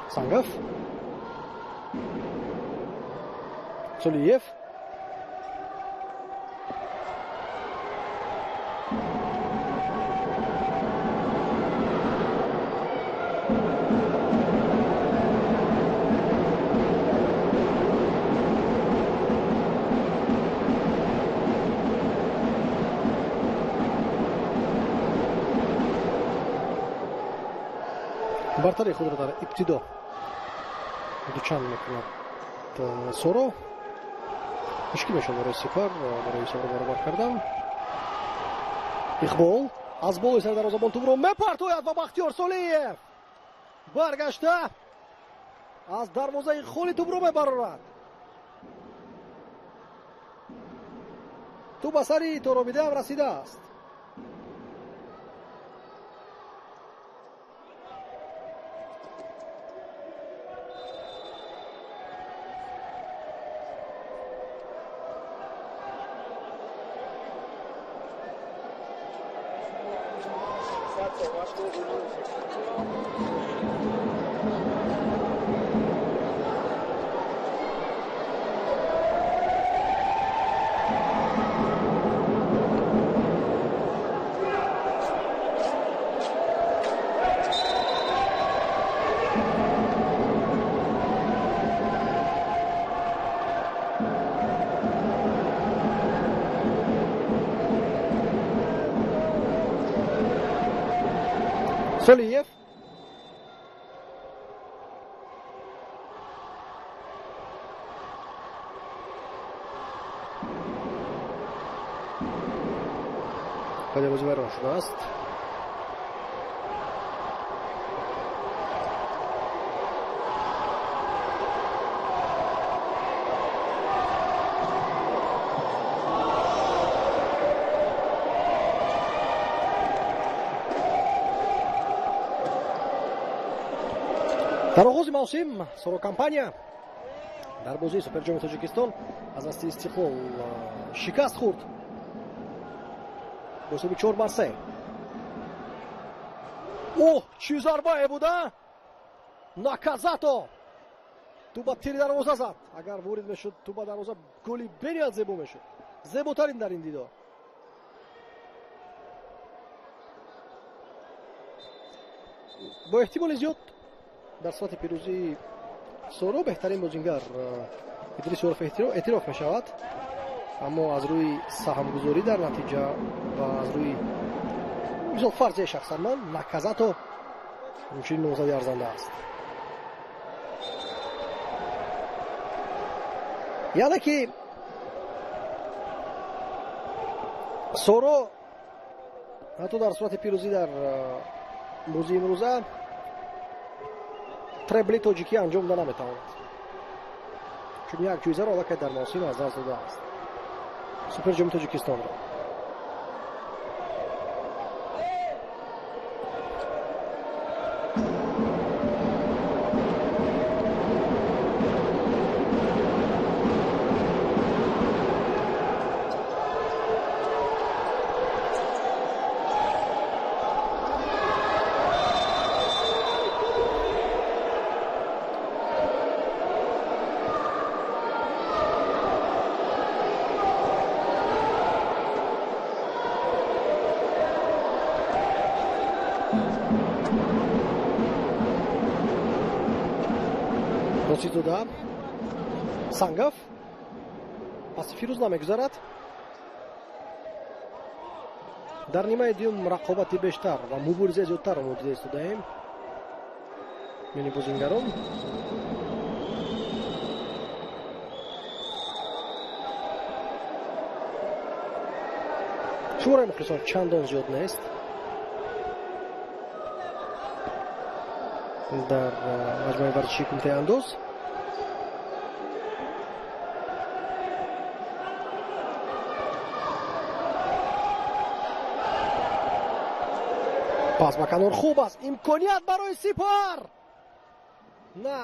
Speaker 1: Сангов, Сулиев, бартарии худро дар ибтидо дучанд мекунад Соро. Мушкил мешавад барои Сипар барои ҳисобро баробар кардан. Иқбол аз болои сари дарвозабон тӯбро мепартояд ва Бахтиёр Солиев баргашта аз дарвозаи холи тӯбро мебарорад. Тӯб ба сари Торобидаам расидааст. Солиев бозӣ вайрон шудааст. Дар оғози мавсим Соро компания дар бозии Суперҷоми Тоҷикистон аз дасти Истиқлол шикаст хӯрд бо ҳисоби 4-3. Оҳ, чӣ зарбае буда! Наказато тӯб ба тири дарвоза зад. Агар ворид мешуд тӯб ба дарвоза, голи бениҳоят зебо мешуд, зеботарин дар ин дидор. Бо эҳтимоли зиёд дар сурати пирӯзии Соро беҳтарин бозингар Идрис Ёров эътироф мешавад, аммо аз рӯи саҳмгузорӣ дар натиҷа ва аз рӯи мисол фарзияи шахсан ман Наказато ҳамчунин номзади арзанда аст. Яъне ки Соро ҳатто дар сурати пирӯзӣ дар бозии имрӯза требли тоҷикӣ анҷом дода наметавонад, чун як ҷоизаро аллакай дар мавсим аз даст додааст, Суперҷоми Тоҷикистонро. Росидзода, Сангов, паси Фирӯз намегузарад. Дар нимаи дуюм рақобати бештар ва муборизаи зиёдтарро мо дида истодаем миёни бозингарон. Шумораи мухлисон чандон зиёд нест. Дар маҷмӯаи варзишии Кумитаи андоз. Пас ба канор хуб аст. Имконият барои Сипар. На.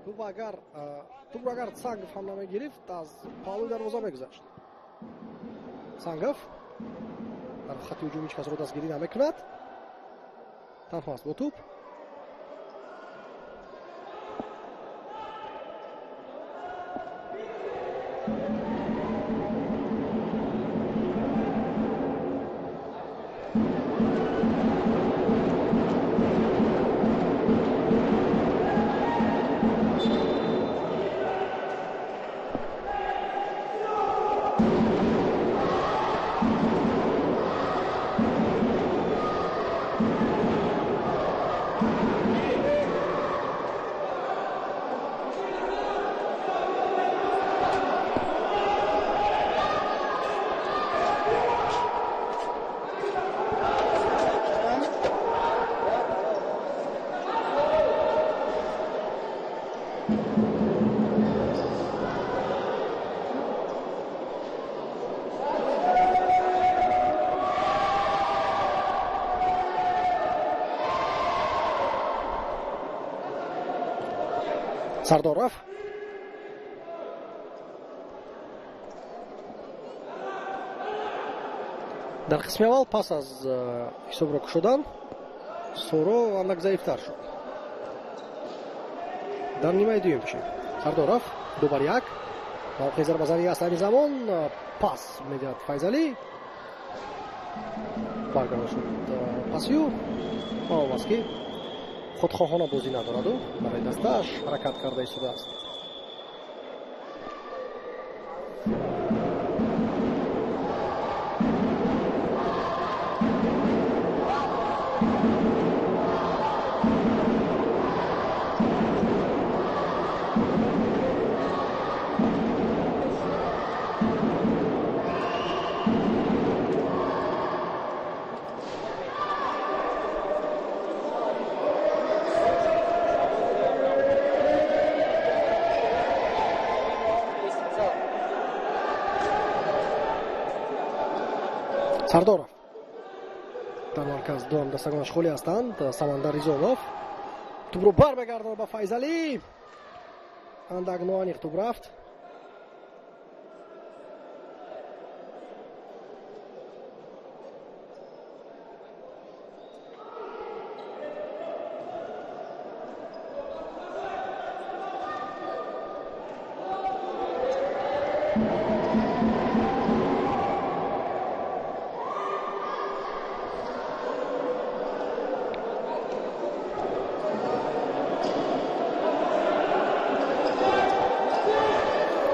Speaker 1: Тӯбро агар Сангов ҳам намегирифт, аз паҳлӯи дарвоза мегузашт. Сангов дар хати ҳуҷум ҳеҷ касро дастгирӣ намекунад. Танҳо аст бо тӯб. Сардоров. Дар қисми аввал пас аз ҳисобро кушодан Соро андак заифтар шуд. Дар нимаи дуюм чӣ? Сардоров 2-1. Мавқеи зарбазанӣ аст айни замон. Пас медиҳад Файзалӣ. Баргардон шуд пасию. Маълум аст ки худхоҳона бозӣ надораду барои дастааш ҳаракат карда истодааст. Сардоров дар марказ ду ҳамдастагонаш холӣ ҳастанд. Самандар Ризонов тӯбро бармегардонад ба Файзалӣ. Андак ноаниқ тӯб рафт.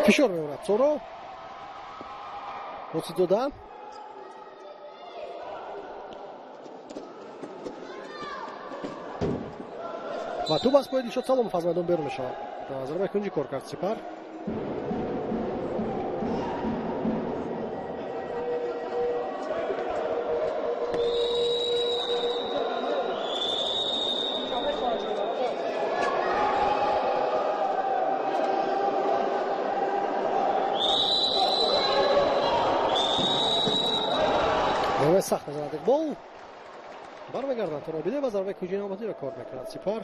Speaker 1: Фишор меорад Соро. Ҳосилзода. Ва тӯб аз пои Дилшод Саломов аз майдон берун мешавад. Зарбаи кунҷӣ кор кард Сипар. Сахт мезанад Иқбол. Бармегардад Торобиде ва зарбаи кунҷии навбатиро кор мекунад Сипар.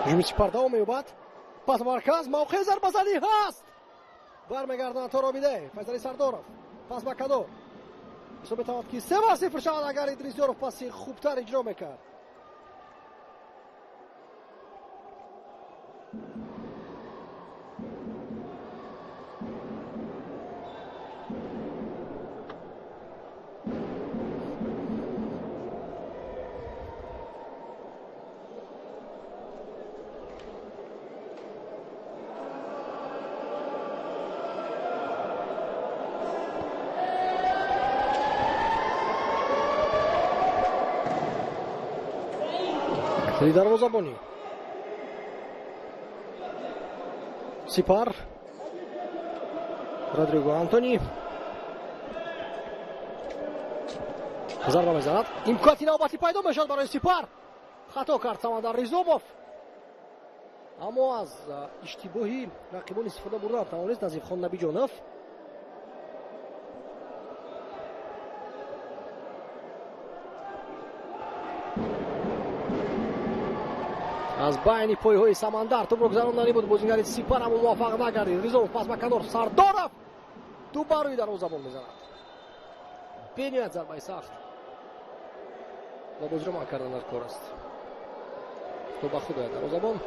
Speaker 1: Ҳуҷуми Сипар давом меёбад. Пас марказ мавқеи зарбазанӣ ҳаст. Бармегардонад Торобиде. Файзали Сардоров. Пас ба Кадор. Ҳисоб метавонад ки 3-0 шавад агар Идрисёров паси хубтар иҷро мекард. Дарвозабонӣ Сипар, Родриго Антони зарба мезанад. Имкони навбатӣ пайдо мешавад барои Сипар. Хато кард Самандар Ризомов, аммо аз иштибоҳи рақибон истифода бурда тавонист Назифхон Набиҷонов. Аз байни пойҳои Самандар тӯбро гузарондани буд бозингари Сипар, аммо муваффақ нагардид. Ризомов пас ба канор, Сардоров тӯб ба рӯи дарвозабон мезанад. Бениҳоят зарбаи сахт ва бозиро манъ кардан дар кор аст. То ба худ ояд дарвозабон.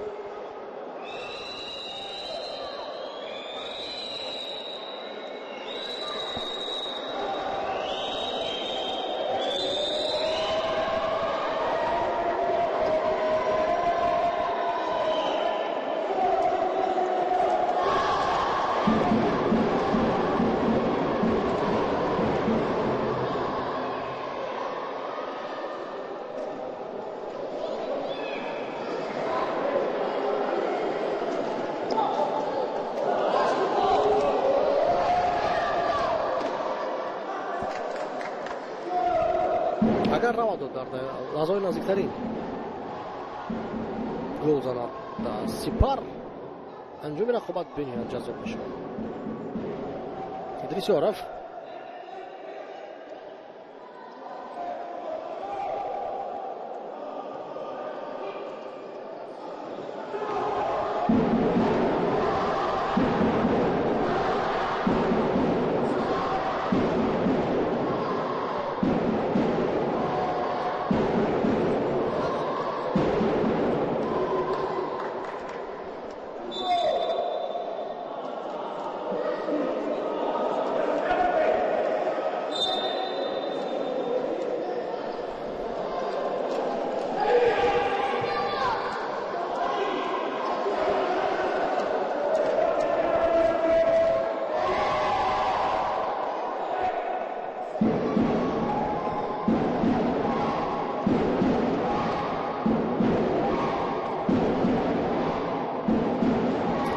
Speaker 1: Агар равад дар лаҳзаҳои наздиктарин гол занад Сипар, анҷоми рақобат бениҳоят ҷаззоб мешавад. Идрис Ёров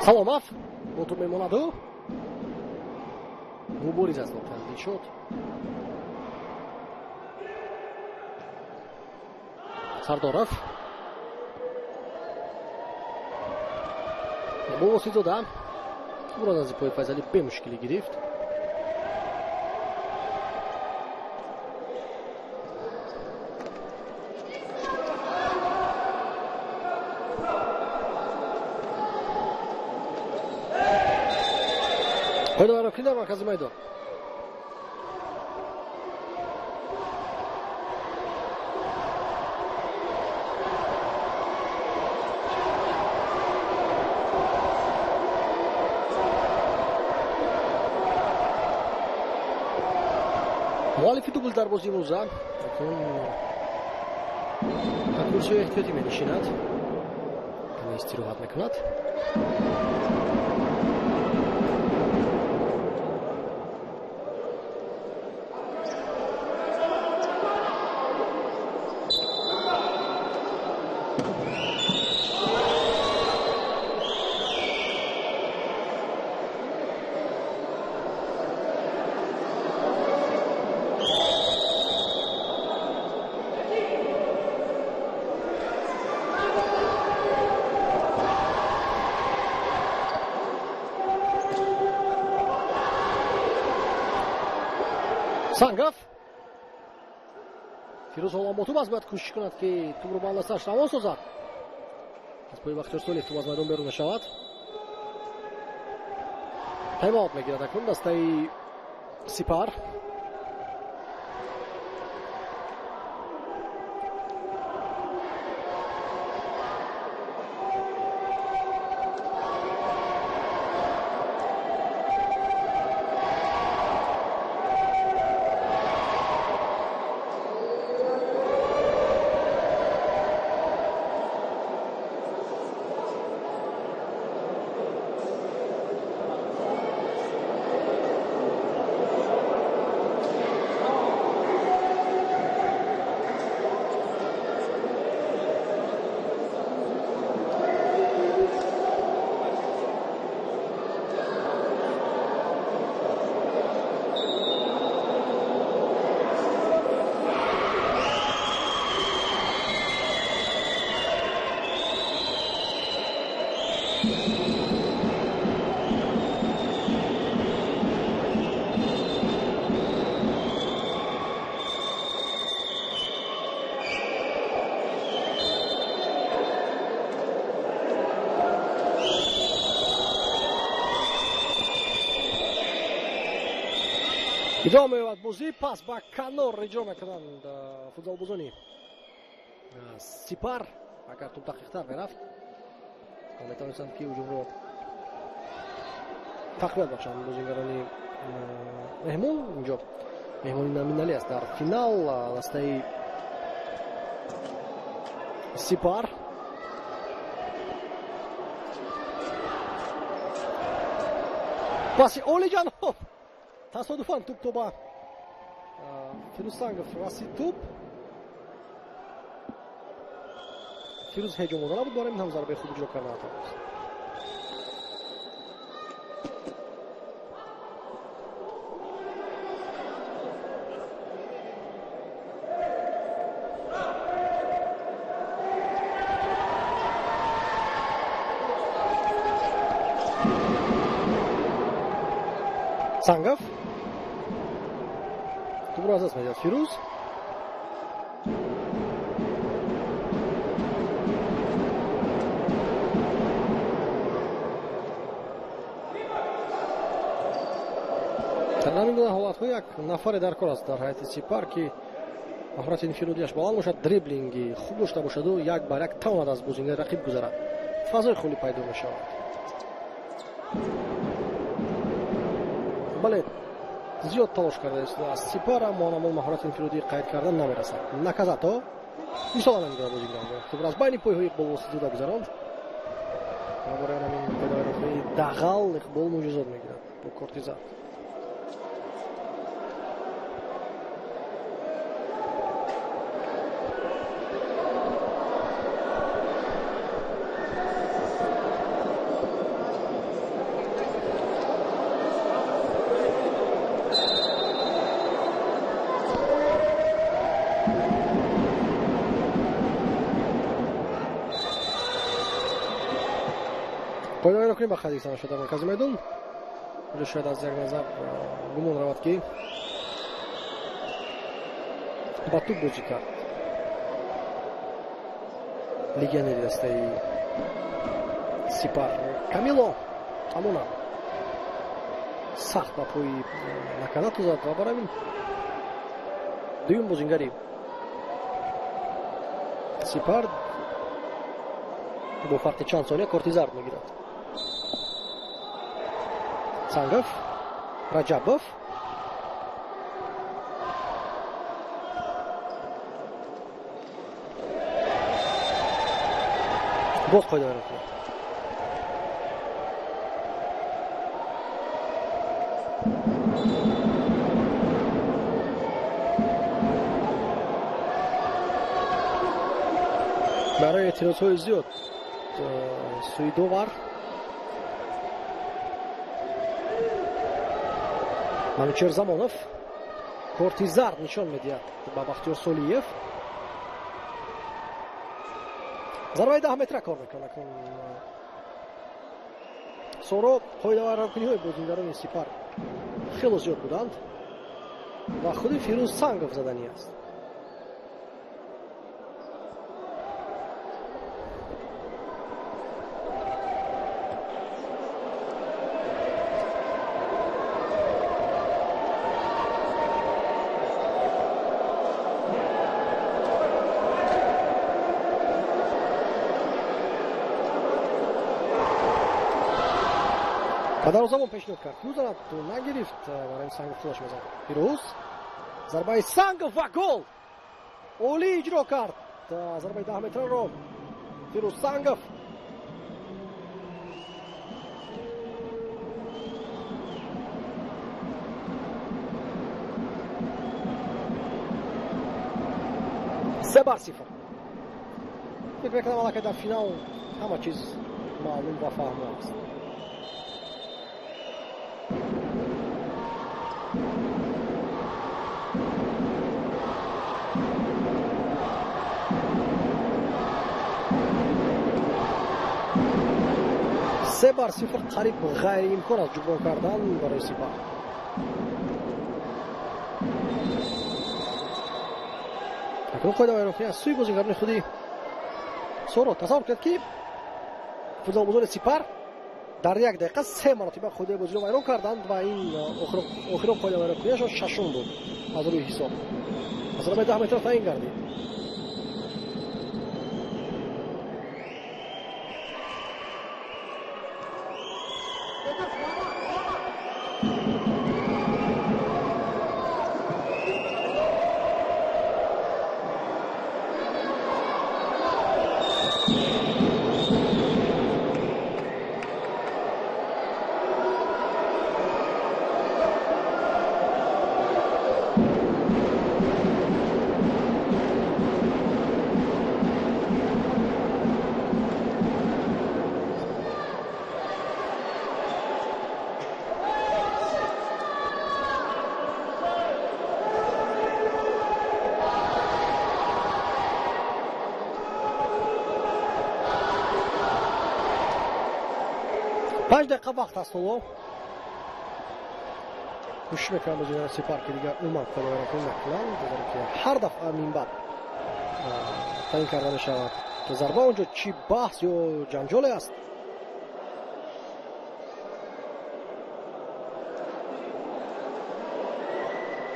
Speaker 1: Саломов бо тӯб мемонаду мубориз аст воқеан Дилшод. Сардоров бо Воситзода тӯбро аз пои Файзалӣ бемушкилӣ гирифт. Қоидаро дар маркази майдон. Муаллифи дубл дар бозии имрӯза акнун ба курсиҳои эҳтиётӣ менишинад, истироҳат мекунад. Сангов Фирӯз ҳоло бо тӯб аст, бояд кӯшиш кунад, ки тӯбро ба дасташ равон созад. Аз пои Бахтиёр Солиев тӯб аз майдон берун мешавад. Тайм-аут мегирад акнун дастаи Сипар. Идома меёбад бозӣ, пас ба канор иҷро мекунанд футзолбозони Сипар. Агар туп дақиқтар мерафт, метавонистанд ки ҳуҷумро тақвият бахшанд бозигарони меҳмон. Инҷо меҳмони номиналӣ аст дар финал дастаи Сипар. Паси олиҷаноб, тасодуфан туп то ба Фирӯз Сангов расид. Туп Фирӯз ҳеҷ омода набуд, барои ин ҳам зарбаи хуб иҷро карда натавонист. Сангов тупро аз даст медиҳад Фирӯз. Дар ҳамин гуна ҳолатҳо як нафаре дар кор аст дар ҳайати Сипар, ки маҳорати инфиродиаш баланд бошад, дриблинги хуб дошта бошаду як бар як тавонад аз бозингари рақиб гузарад. Фазои холӣ пайдо мешавад. Бале, зиёд талош кардааст аз Сипар, аммо анамон маҳорати инфиродӣ қайд кардан намерасад. Наказато мисола намегирад бозигарон. Тупро аз байни пойҳои Иқбол Воситзода гузаронд ва барои ҳамин қоидавайронкунии дағал Иқбол муҷозот мегирад бо корти зард. Қоидавайронкунӣ ба қайд гирифта нашуд дар маркази майдон. Инҷо шояд аз як назар гумон равад, ки ба туп бозӣ кард легионери дастаи Сипар Камило Амона. Сахт ба пои Наканату зад ва барои ҳамин дуюм бозингари Сипар бо фарқи чанд сония корти зард мегирад. Сангов, Раҷабов, боз қоидавайронкунӣ. Барои эътирозҳои зиёд сӯи довар Манучер Замонов корти зард нишон медиҳад ба Бахтиёр Солиев. Зарбаи 10 метра кор мекунад. Соро қоидавайронкуниҳои бозингарони Сипар хело зиёд буданд ва худи Фирӯз Сангов заданӣ аст. Ба дарвозабон пешниҳод кард, гузарад, нагирифт, барои Сангов худаш мезанад. Фирӯз, зарбаи Сангов ва гол! Олӣ иҷро кард зарбаи 10 метраро Фирӯз Сангов. Се бар сифр. Фикр мекунам, аллакай дар финал ҳама чиз маълум ва фаҳмо аст. 3-0 қариб ғайриимкон аст ҷуброн кардан барои Сипар. Акнун қоидавайронкунӣ аз сӯи бозигарони худи Соро. Тасаввур кунед, ки футзалбозони Сипар дар як дақиқа се маротиба қоидаи бозиро вайрон карданд ва ин охирон қоидавайронкуниашон шашум буд аз рӯи ҳисоб. Аз зарбаи 10 метр таъин гардид. 5 дақиқа вақт аст ҳоло. Кӯшиш мекунанд бозигарони Сипар, ки дигар умуман қоидавайронкунӣ накунанд, зеро ки ҳар дафъа минбаъд таъин карда мешавад зарба. Онҷо чӣ баҳс ё ҷанҷоле аст?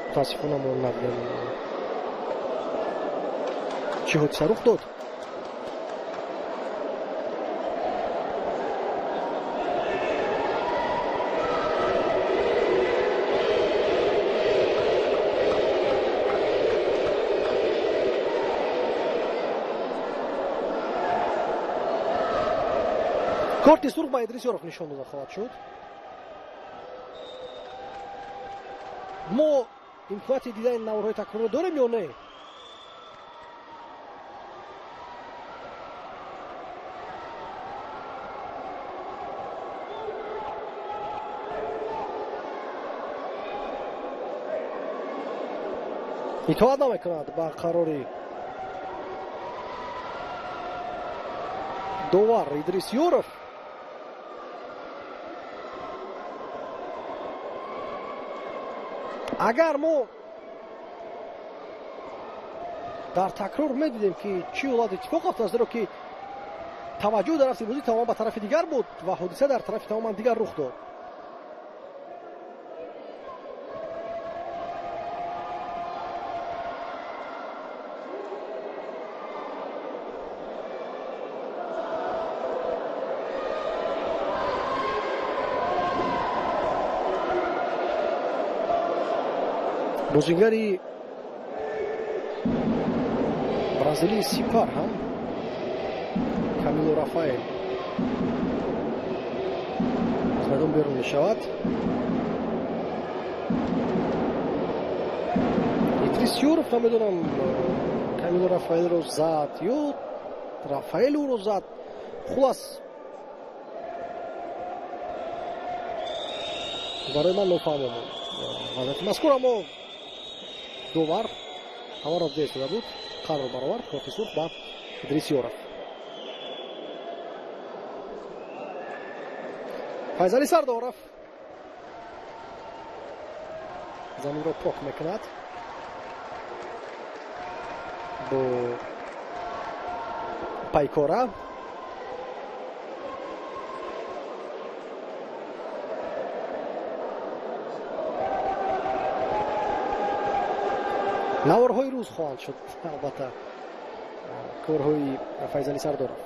Speaker 1: Мутаассифона, мо надидем, чӣ ҳодиса рух дод. Корти сурх ба Идрис Ёров нишон дода хоҳад шуд. Мо имконияти дидани наворҳои такрорро дорем ё не? Итоат намекунад ба қарори довар Идрис Ёров. Агар мо дар такрор медидем, ки чӣ ҳолат иттифоқ афтод, зеро ки таваҷҷӯҳ дар рафти бозӣ тамоман ба тарафи дигар буд ва ҳодиса дар тарафи тамоман дигар рух дод. Бозингари бразилии Сипар ҳам, Камило Рафаэл, аз майдон берун мешавад. Идрис Ёров, намедонам, Камило Рафаэлро зад ё Рафаэл ӯро зад. Хулас, барои ман нофаҳмо монд вазъияти мазкур, аммо довар ҳамаро дида истода буд, қарор баровард: корти сурх ба Идрис Ёров. Файзали Сардоров заминро пок мекунад бо пайкора. Наворҳои рӯз хоҳанд шуд, албатта, корҳои Файзали Сардоров.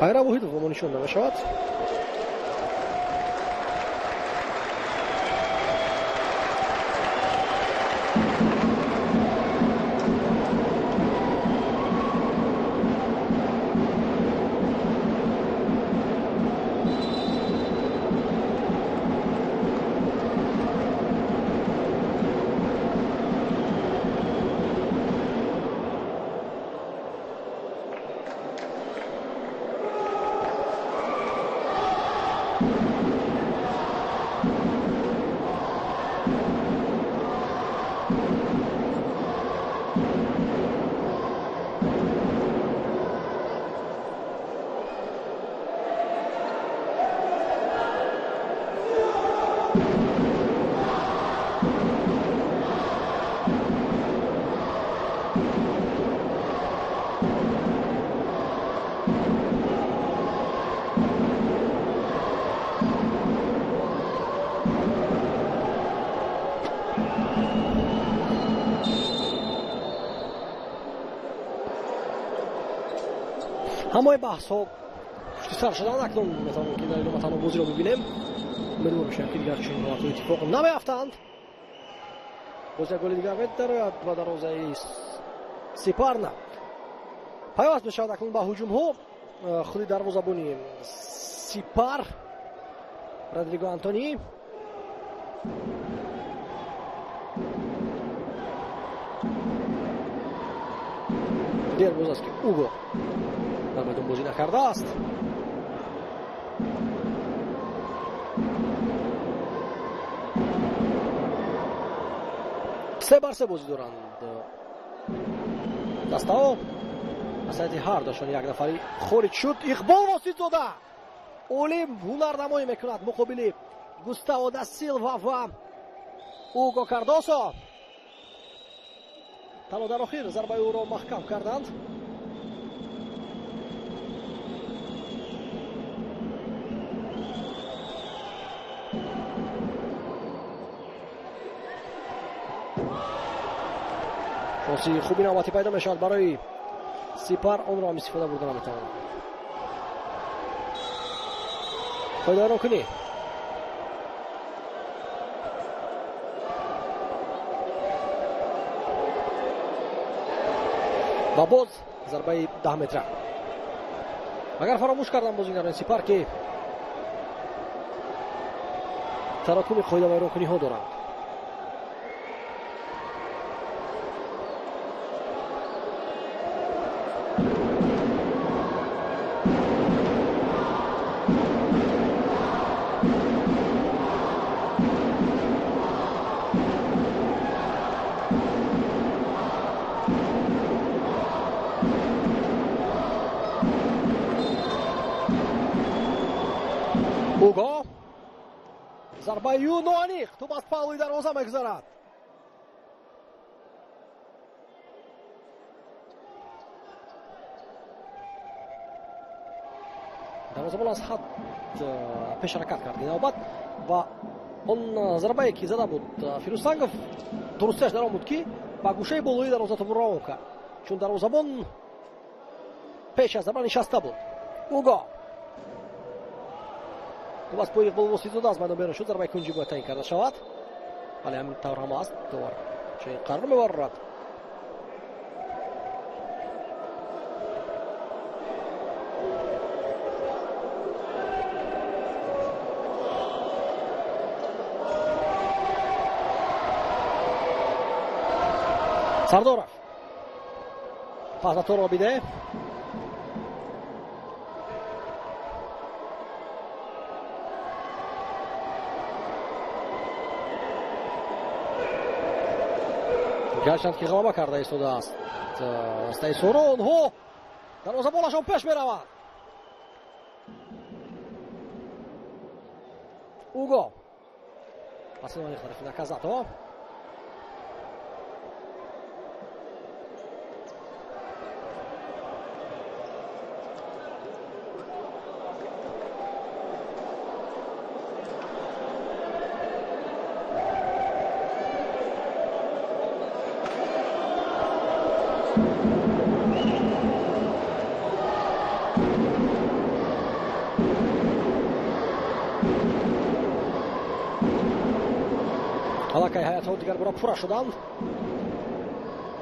Speaker 1: Ғайра Воҳидов ба мо нишон дода шавад. Ҳамаи баҳсҳо пушти сар шуданд. Акнун метавонем, ки дар идома танҳо бозиро бибинем. Умедвор мешавем, ки дигар чунин ҳолатҳо иттифоқ намеафтанд. Боз як голи дигар медарояд ба дарвозаи Сипар. На, пайваст мешавад акнун ба ҳуҷумҳо худи дарвозабони Сипар Родриго Антони. Дер боз аст, ки Уго дар майдон бозӣ накардааст. 3-3 бозӣ доранд дастаҳо. Аз ҳайати ҳар душон як нафари хориҷ шуд. Иқбол Воситзода олим ҳунарнамоӣ мекунад муқобили Густаво да Силва ва Уго Кардосо. Танҳо дар охир зарбаи ӯро маҳкам карданд. Шонси хуби навбатӣ пайдо мешавад барои Сипар, онро ҳам истифода бурда наметавонад. Фоидаронкунӣ. Ва боз зарбаи 10 метра. Агар фаромӯш кардам, бозигарони Сипар, ки тарокуми қоидавайронкуниҳо доранд. Уго, зарбаи ӯ ноаниқ, тӯб аз паҳлӯи дарвоза мегузарад. Дарвозабон аз ҳад пеш ҳаракат кард ин навбат ва он зарбае, ки зада буд Фирӯзсангов, дурустиаш дар он буд, ки ба гӯшаи болои дарвоза тӯбро равон кард, чун дарвозабон пеш аз зарба нишаста буд. Уго, тӯб аз пои Иқбол Воситзода аз майдон берун шуд. Зарбаи кунҷӣ бояд таъин карда шавад. Бале, ҳамин тавр ҳам аст. Довар чунин қарор мебарорад. Сардоров пас ба Торобиде. Гарчанд ки ғалаба карда истодааст дастаи Соро, онҳо дарвозабонашон пеш мераванд. Уго, паси тарафи Наказато. Аллакай ҳайатҳо дигарбора пурра шуданд.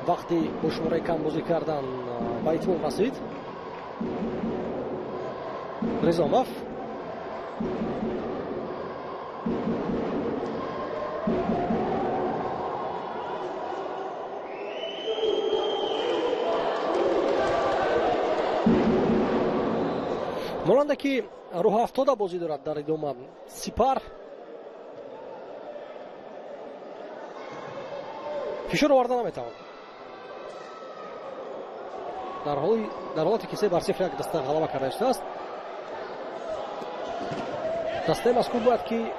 Speaker 1: Вақти бо шумораи кам бозӣ кардан ба итмом расид. Ризомов. Монанде ки рӯҳафтода бозӣ дорад дар идома Сипар. Фишор оварда наметавонад дар ҳолате ки 3-0 як даста ғалаба карда истодааст. Дастаи мазкур бояд ки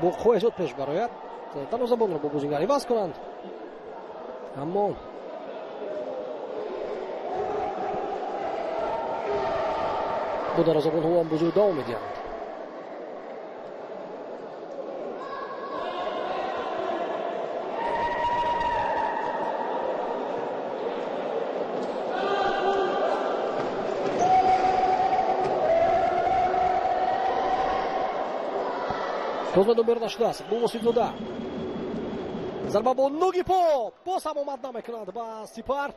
Speaker 1: бо қувваи зиёд пеш барояд, дарвозабонро бо бозингар иваз кунанд, аммо бо дарвозабонҳо ҳам бозиро давом медиҳанд. Боз ба думбер нашудааст. Иқбол Восифзода. Зарба бо нуги по. Боз ҳам омад намекунад ба Сипар.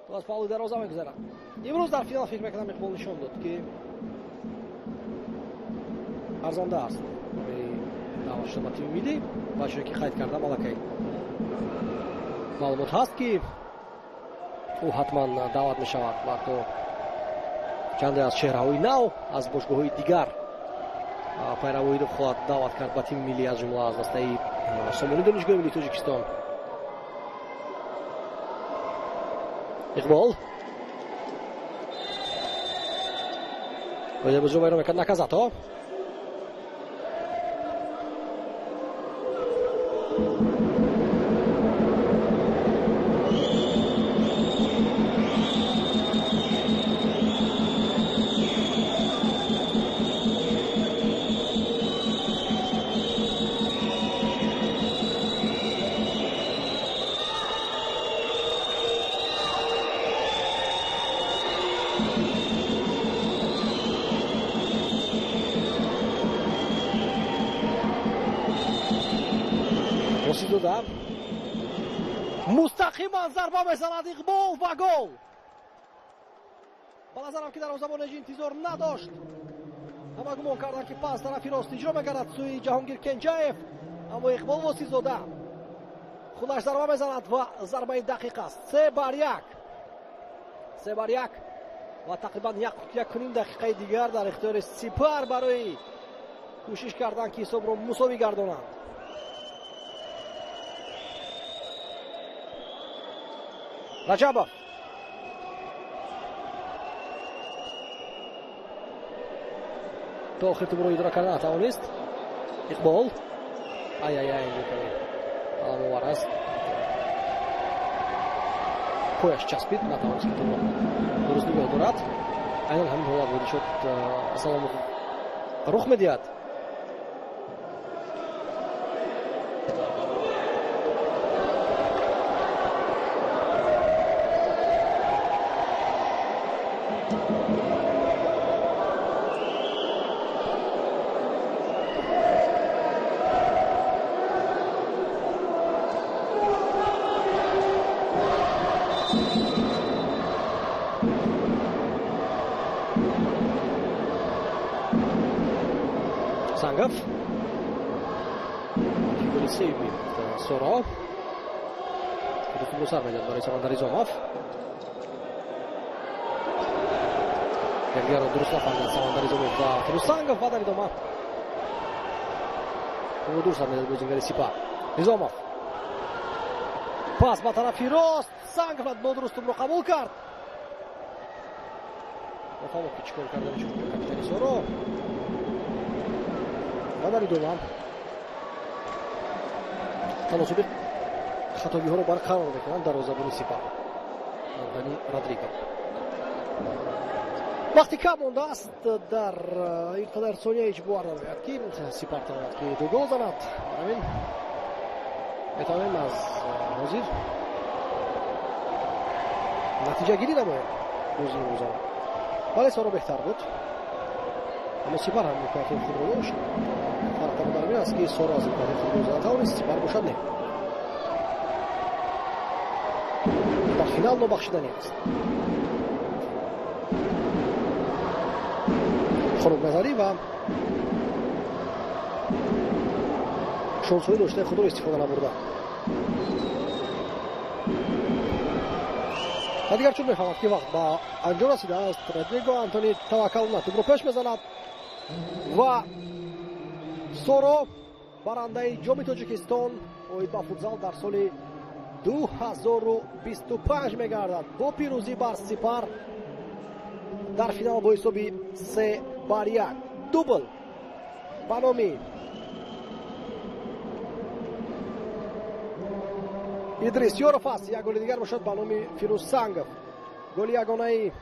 Speaker 1: То аз паҳлӯи дарвоза мегузарад. Имрӯз дар финал фикр мекунам Иқбол нишон дод, ки арзанда аст барои даъват шуда ба тими миллӣ ва чуне ки қайд кардам, аллакай маълумот ҳаст, ки ӯ ҳатман даъват мешавад ва ҳатто чанде аз чеҳраҳои нав аз бошгоҳҳои дигар пайравоиро хоҳад даъват кард ба тими миллӣ, аз ҷумла аз дастаи Сомонии Донишгоҳи миллии Тоҷикистон. Иқбол бозиро вайрон мекард. Наказато. Восифзода мустақиман зарба мезанад Иқбол ва гол. Ба назарам, ки дарвозабон ҳеҷ интизор надошт. Ҳама гумон карданд, ки пас тарафи рост иҷро мегардад сӯи Ҷаҳонгир Кенҷаев, аммо Иқбол Восифзода худаш зарба мезанад ва зарбаи дақиқ аст. 3-1. 3-1 ва тақрибан 1.5 дақиқаи дигар дар ихтиёри Сипар барои кӯшиш кардан, ки ҳисобро мусовӣ гардонанд. Раҷабов то охир тӯбро идора карда натавонист. Иқбол, ай ай ай, аламовар аст, пояш часпид, натавонист, ки тӯбро дуруст нигоҳ дорад. Айнан ҳамин ҳолат ворид шуд, Саломов рух медиҳад. Сангов. Голи сеюми Соро. Тӯбро сар медиҳад барои Самандар Изомов. Якдигарро дуруст нафаҳмиданд Самандар Изомов ва Фирӯз Сангов ва дар идома тӯбро дур сар медиҳад бозингари Сипар. Изомов. Пас ба тарафи рост. Сангов нодуруст тӯбро қабул кард. Нафаҳмид, ки чӣ кор карда мешуд капитани Соро. Ва дар идома таносуби хатогиҳоро барқарор мекунанд дарвозабони Сипар Антони Родриго. Вақти кам мондааст, дар ин қадар сония ҳеҷ бовар намеояд, ки Сипар тавонад, ки ду гол занад. Ҳамин метавонем аз ҳозир натиҷагирӣ намоем бозии имрӯзаро. Бале, Соро беҳтар буд, аммо Сипар ҳам имкониятҳои худро дошт. Фарқ дар ин аст, ки Соро аз имкониятҳои худро зада тавонист, Сипар бошад не. Дар финал нобахшиданӣ аст. Хунукназарӣ ва шонсҳои доштаи худро истифода набурда. Ва дигар чун мефаҳмад, ки вақт ба анҷом расидааст, Родриго Антони таваккал на тӯбро пеш мезанад ва Соро барандаи ҷоми Тоҷикистон оид ба футзал дар соли 2025 мегардад бо пирӯзӣ бар Сипар дар финал бо ҳисоби 3-1. Дубл ба номи Идрис Ёров аст, як голи дигар бошад ба номи Фирӯз Сангов. Голи ягонаи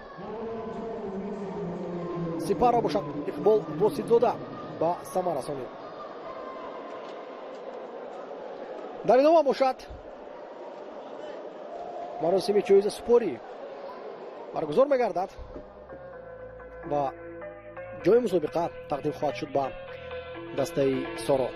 Speaker 1: Сипарро бошад Иқбол Воситзода ба самар расонид. Дар идома бошад маросими ҷоизасупорӣ баргузор мегардад ва ҷои мусобиқа тақдим хоҳад шуд ба Дастаи Соро.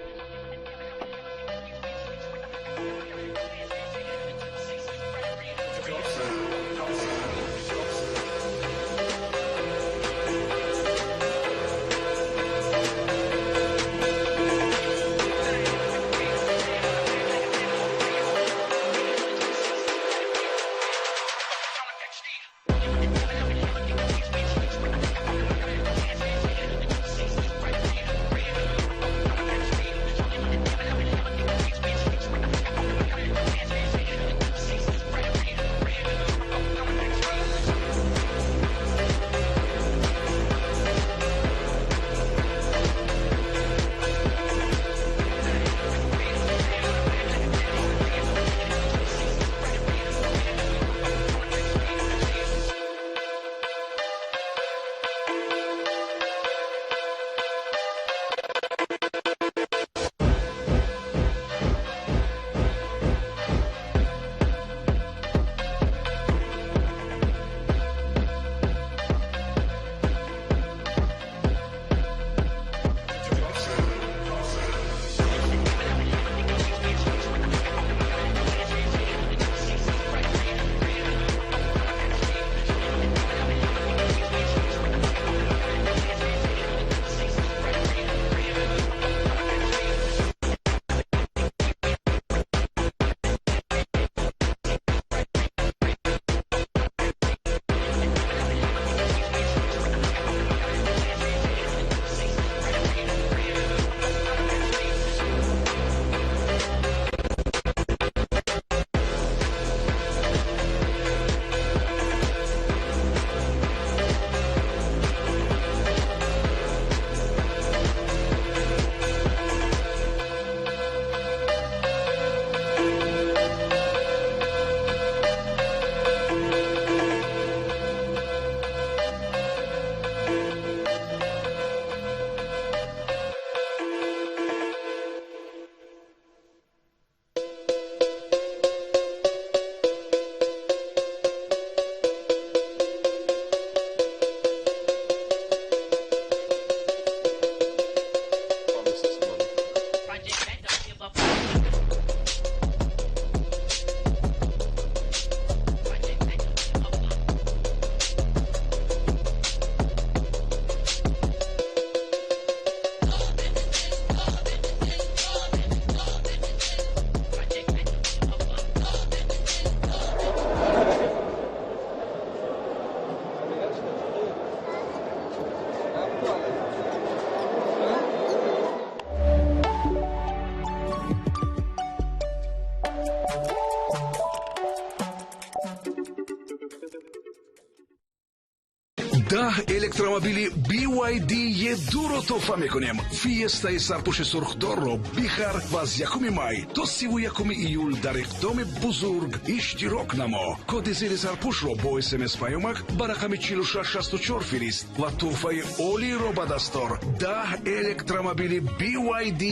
Speaker 6: 10 электромобили BYD E2-ро тӯҳфа мекунем. Фиестаи сарпӯши сурхдорро бихар ва аз 1 май то 31 июл дар иқдоми бузург иштирок намо. Коди зери сарпӯшро бо СМС паёмак ба рақами 4664 фирист ва тӯҳфаи олиро ба даст ор. 10 электромобили BYD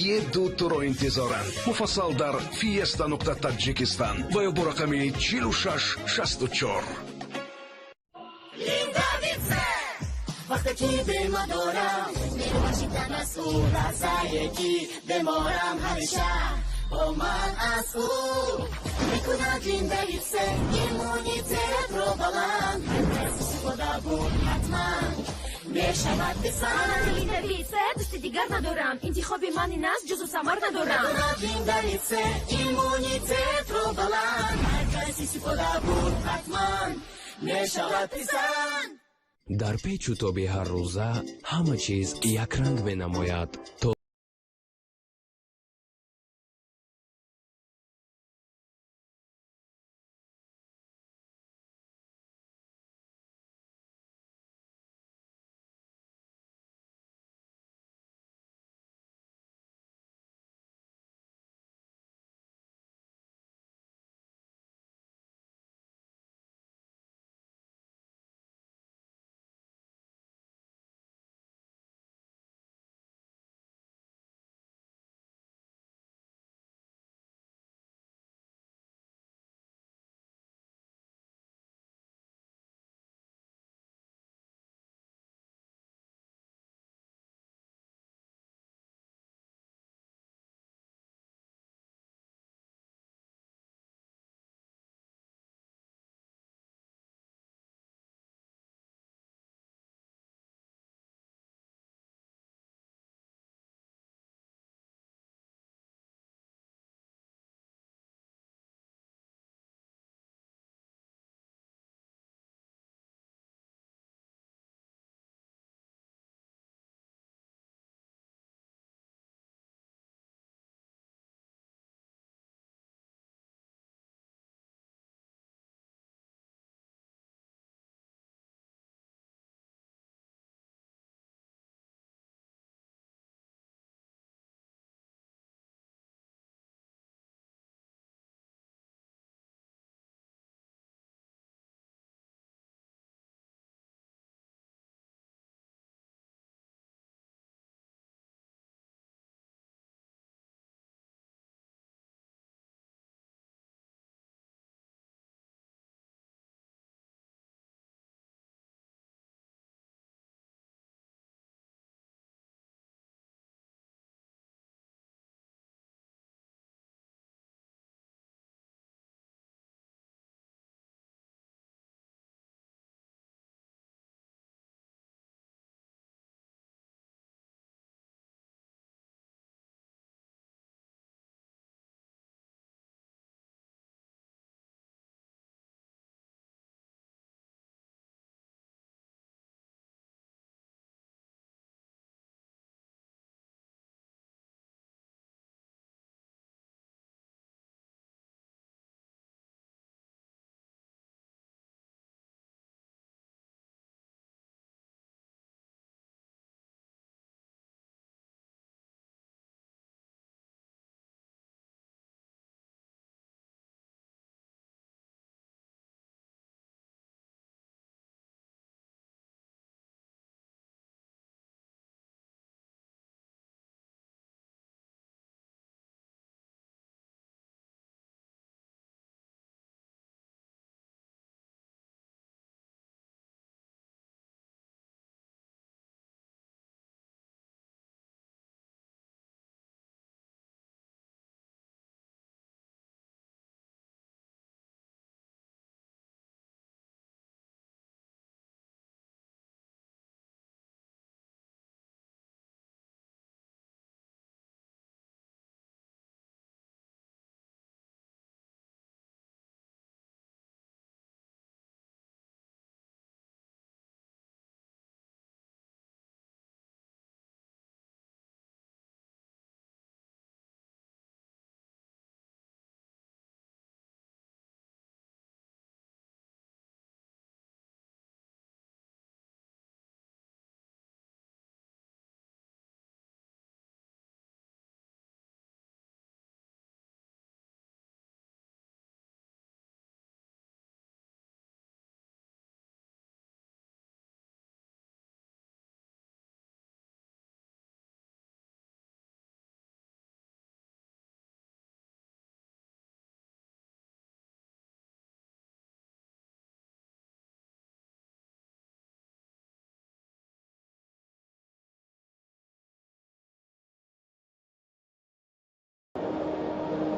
Speaker 6: E2 туро интизоранд. Муфассал дар fiesta.tajikistan ва ё бо рақами 4664.
Speaker 4: Вақте ки бемадорам, мебахшидан аз ӯ, лаҳзае ки беморам, ҳамеша бо ман аз ӯ мекунад Линда-Витсе иммунитетро баланд. Ҳар кас истифода бурд, ҳатман мешавад писанд.
Speaker 5: Линда-Витсе, дӯсти дигар надорам, интихоби ман ин аст, ҷузу самар надорам.
Speaker 4: Мекунад Линда-Витсе иммунитетро баланд. Ҳар кас истифода бурд, ҳатман мешавад писанд.
Speaker 7: Дар печу тоби ҳаррӯза ҳама чиз якранг менамояд. То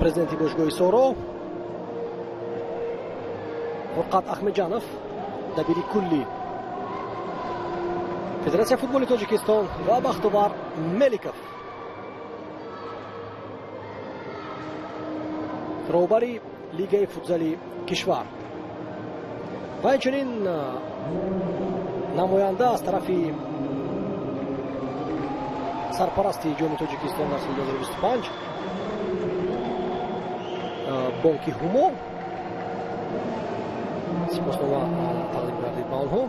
Speaker 1: Президенти бошгоҳи Соро Фурқат Ахмеджанов, дабири кулли Федератсияи футболи Тоҷикистон ва Бахтовар Меликов, роҳбари лигаи футзали кишвар, ва инчунин намоянда аз тарафи сарпарасти Ҷоми Тоҷикистон дар соли 2025 бонки Ҳумо сипоснома тақдим гардид ба онҳо.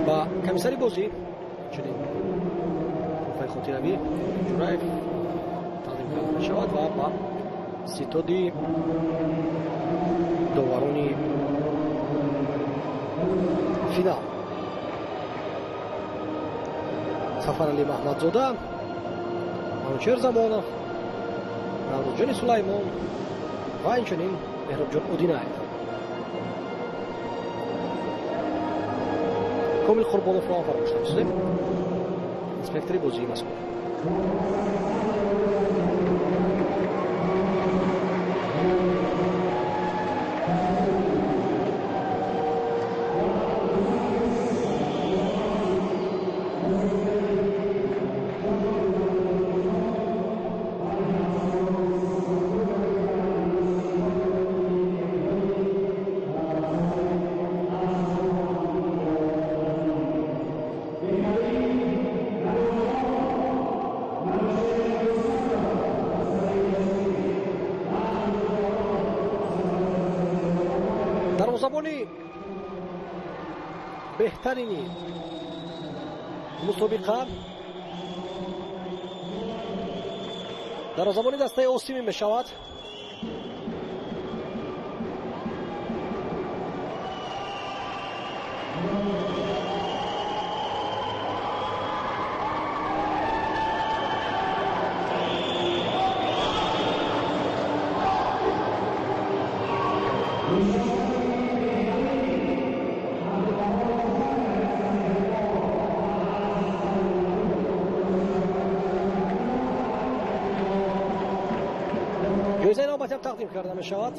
Speaker 1: Ба комиссари бозӣ чунин тӯҳфаи хотиравӣ Ҷураев тақдим карда мешавад ва ба ситоди доварони финал Сафаралӣ Маҳмадзода, Манучер Замонов, Наврӯзҷони Сулаймон ва инчунин Меҳробҷон Одинаев. Комил Қурбоновро ҳам фаромӯш намесозем, инспектори бозии мазкур. Дарвозабони беҳтарини мусобиқа дарвозабони дастаи Осимӣ мешавад. Ҷоизаи навбатиам тақдим карда мешавад.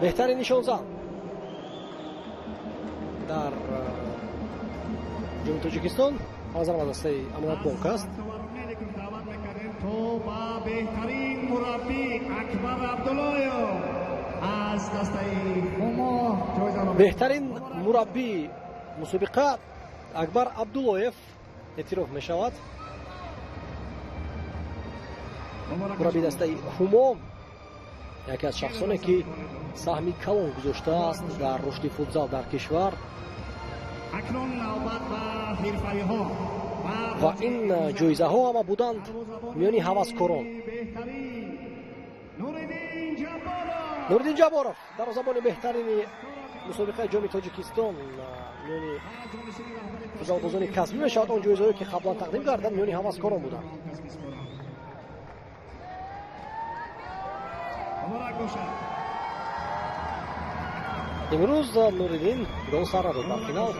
Speaker 1: Беҳтарин нишонзан дар Ҷоми Тоҷикистон назар ба дастаи Амонатбонк аст.
Speaker 8: То ба беҳтарин мураббӣ Акбар Абдуллоев аз дастаи Ҳумо ҷоиза.
Speaker 1: Беҳтарин мураббии мусобиқа Акбар Абдуллоев эътироф мешавад. Мураббии дастаи Ҳумо яке аз шахсоне ки саҳми калон гузоштааст дар рушди футзал дар кишвар.
Speaker 8: Акнун навбат ба ҳирфаиҳо
Speaker 1: ва ин ҷоизаҳо ҳама буданд миёни ҳаваскорон. Нуриддин Ҷабборов дарвозабони беҳтарини мусобиқаи Ҷоми Тоҷикистон миёни футзалбозони касбӣ мешавад. Он ҷоизаҳое ки қаблан тақдим гарданд миёни ҳаваскорон буданд. Имрӯз Нуриддин гол сар надод дар финал.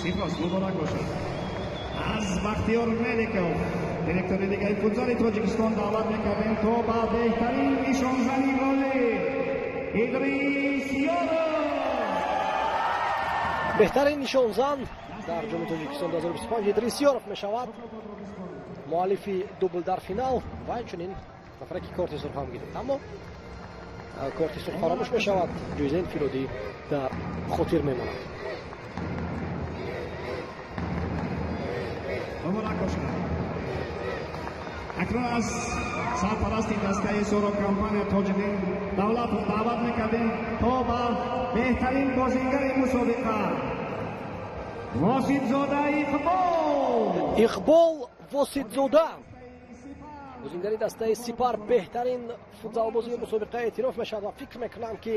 Speaker 8: Сипос, муборак бошад. Аз Бахтиёр Меликов, директори лигаи футзали Тоҷикистон, даъват мекардем то ба беҳтарин нишонзани голи Идрис Ёров.
Speaker 1: Беҳтарин нишонзан дар Ҷоми Тоҷикистон 2025 Идрис Ёров мешавад, муаллифи дубл дар финал ва инчунин нафаре ки корти сурх ҳам гирифт, аммо корти сурх фаромӯш мешавад, ҷоизаи инфиродӣ дар хотир мемонад.
Speaker 8: Муборак бошад. Акнун аз сарпарасти дастаи Соро компания Тоҷиддин Давлатов даъват мекардем то ба беҳтарин бозингари мусобиқа Воситзода Иқбол.
Speaker 1: Иқбол Воситзода, Бозингари дастаи Сипар беҳтарин футзалбозии мусобиқа эътироф мешавад ва фикр мекунам, ки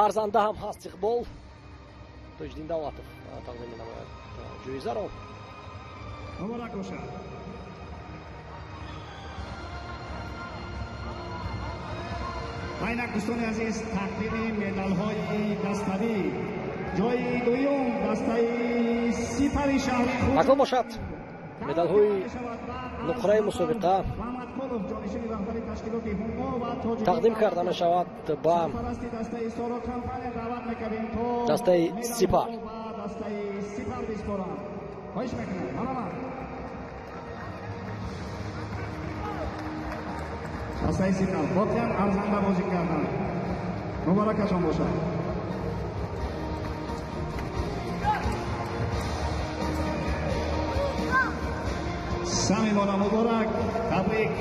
Speaker 1: арзанда ҳам ҳаст. Иқбол Тоҷиддин Давлатов тақдим менамояд ҷоизаро.
Speaker 8: Муборак бошад. Ва инак, дӯстони азиз, тақдими медалҳои даставӣ. Ҷои дуюм дастаи Сипари шаҳри
Speaker 1: Акнун бошад, медалҳои нуқраи мусобиқа тақдим карда мешавад ба дастаи Сипар.
Speaker 8: Хоҳиш мекунам, марҳамат. Дастаи Сипар воқеан арзанда бозӣ карданд. Муборакашон бошад. Самимона муборак, табрик.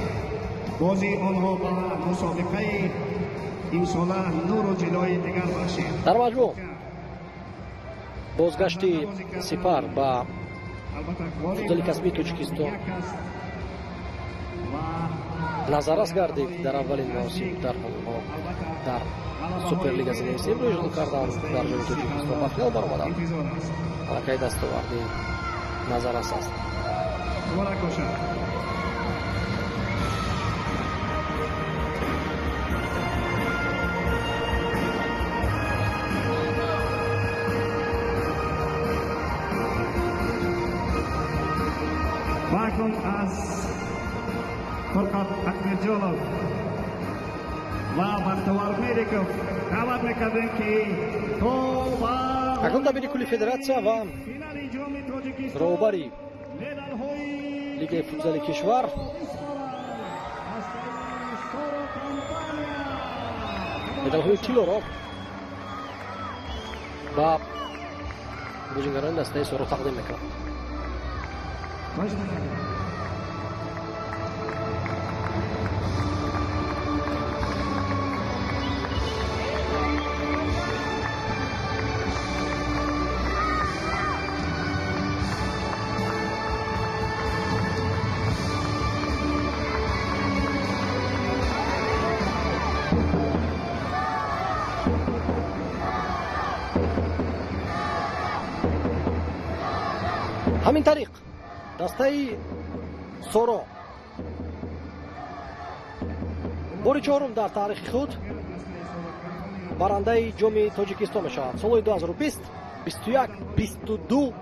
Speaker 8: Бозии онҳо ба мусобиқаи имсола нуру ҷилои дигар бахшид.
Speaker 1: Дар маҷмӯъ, бозгашти Сипар ба футзали касбии Тоҷикистон назаррас гардид. Дар аввалин мавсим дар Суперлига зинависемро иҷро карданд, дар Ҷоми Тоҷикистон ба финал баромаданд. Аллакай дастоварди назаррас аст.
Speaker 8: Муборак бошад. Ва акнун аз Фурқат Акмирҷонов ва Бахтовар Меликов даъват мекардем, ки то ба
Speaker 1: Акнун дабири кулли федератсия ва
Speaker 8: финали Ҷоми Тоҷикистон
Speaker 1: роҳбари
Speaker 8: медалҳои
Speaker 1: лигаи футзали кишвар
Speaker 8: дастаи Соро Компания
Speaker 1: медалҳои тиллоро ба бозингарони дастаи Соро тақдим мекунад.
Speaker 8: Хоҳиш мекардем.
Speaker 1: Ҳамин тариқ, дастаи Соро бори чорум дар таърихи худ барандаи Ҷоми Тоҷикистон мешавад. Солҳои 2020, 21, 22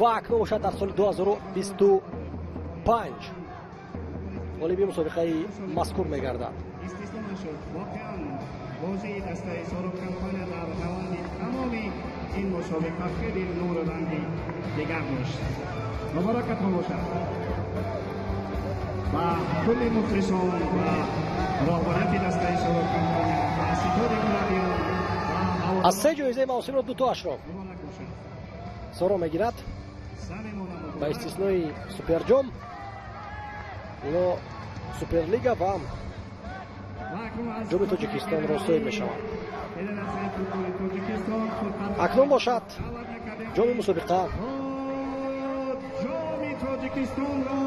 Speaker 1: ва акнун бошад дар соли 2025 ғолиби мусобиқаи мазкур мегардад.
Speaker 8: Истисно нашуд. Воқеан, бозии дастаи Соро Компания дар раванди тамоми ин мусобиқа хеле нуру ранги дигар дошт. Муборакатон бошад ва кулли мухлисон ва роҳбарияти дастаи Соро Компания ва ситоди мураббиён ва
Speaker 1: Аз се ҷоизаи мавсимро дутоашро
Speaker 8: муборак бошад.
Speaker 1: Соро мегирад.
Speaker 8: Самимона
Speaker 1: Ба
Speaker 8: муборак.
Speaker 1: истиснои суперҷом, ино Суперлига ва
Speaker 8: Ва акнун аз
Speaker 1: Ҷоми Тоҷикистонро соҳиб мешаванд.
Speaker 8: Федератсияи футболи Тоҷикистон Фурқат
Speaker 1: Акнун бошад,
Speaker 8: даъват мекардем,
Speaker 1: ҷоми мусобиқа
Speaker 8: Ҷоми Тоҷикистонро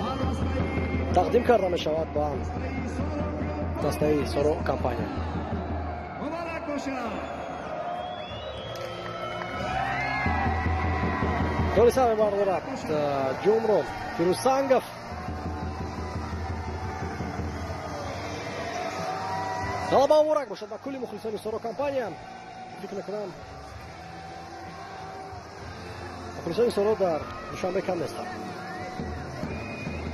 Speaker 8: ба дастаи
Speaker 1: тақдим карда мешавад ба дастаи Соро Компания.
Speaker 8: Муборак бошад.
Speaker 1: Доли сар мебардорад ҷомро Фирӯзсангов. Ғалаба муборак бошад ба кулли мухлисони Соро Компания. Фикр мекунам, мухлисони Соро дар Душанбе кам нестанд.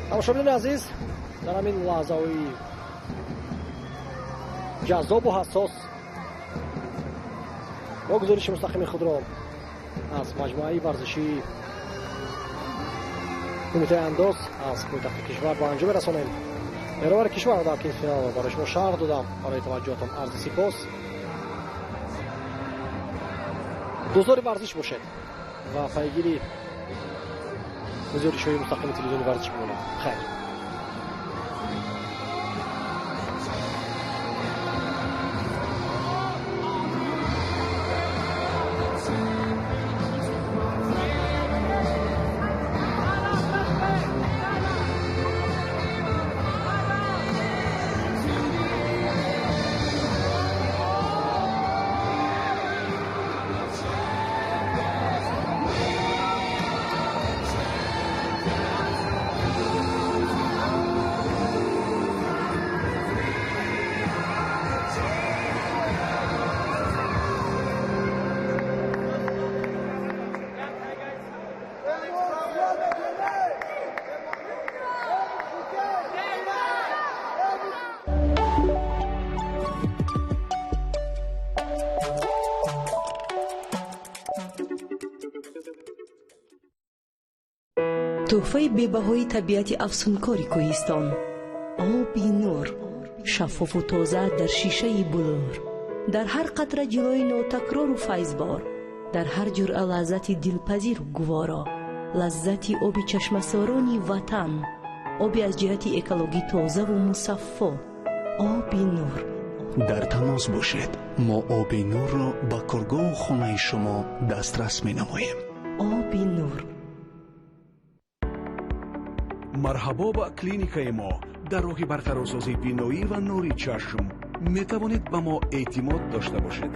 Speaker 1: Тамошобинони азиз, дар ҳамин лаҳзаҳои ҷаззобу ҳассос мо гузориши мустақими худро аз маҷмӯаи варзишии Кумитаи андоз аз пойтахти кишвар ба анҷом мерасонем. Меҳровари кишвар дар ки финалро барои шумо шарҳ додам. Барои таваҷҷӯҳатон арзи сипос. Дӯстдори варзиш бошед ва пайгири гузоришҳои мустақими телевизиони варзиш бимонед. Хайр.
Speaker 9: Тӯҳфаи бебаҳои табиати афсункори кӯҳистон, Оби Нур, шаффофу тоза дар шишаи булур, дар ҳар қатра ҷилои нотакрору файзбор, дар ҳар ҷуръа лаззати дилпазиру гуворо, лаззати оби чашмасорони ватан, оби аз ҷиҳати экологӣ тозаву мусаффо, Оби Нур.
Speaker 10: Дар тамос бошед, мо Оби Нурро ба коргоҳу хонаи шумо дастрас менамоем.
Speaker 9: Оби Нур.
Speaker 6: Марҳабо ба клиникаи мо. Дар роҳи барқарорсозии биноӣ ва нури чашм метавонед ба мо эътимод дошта бошед.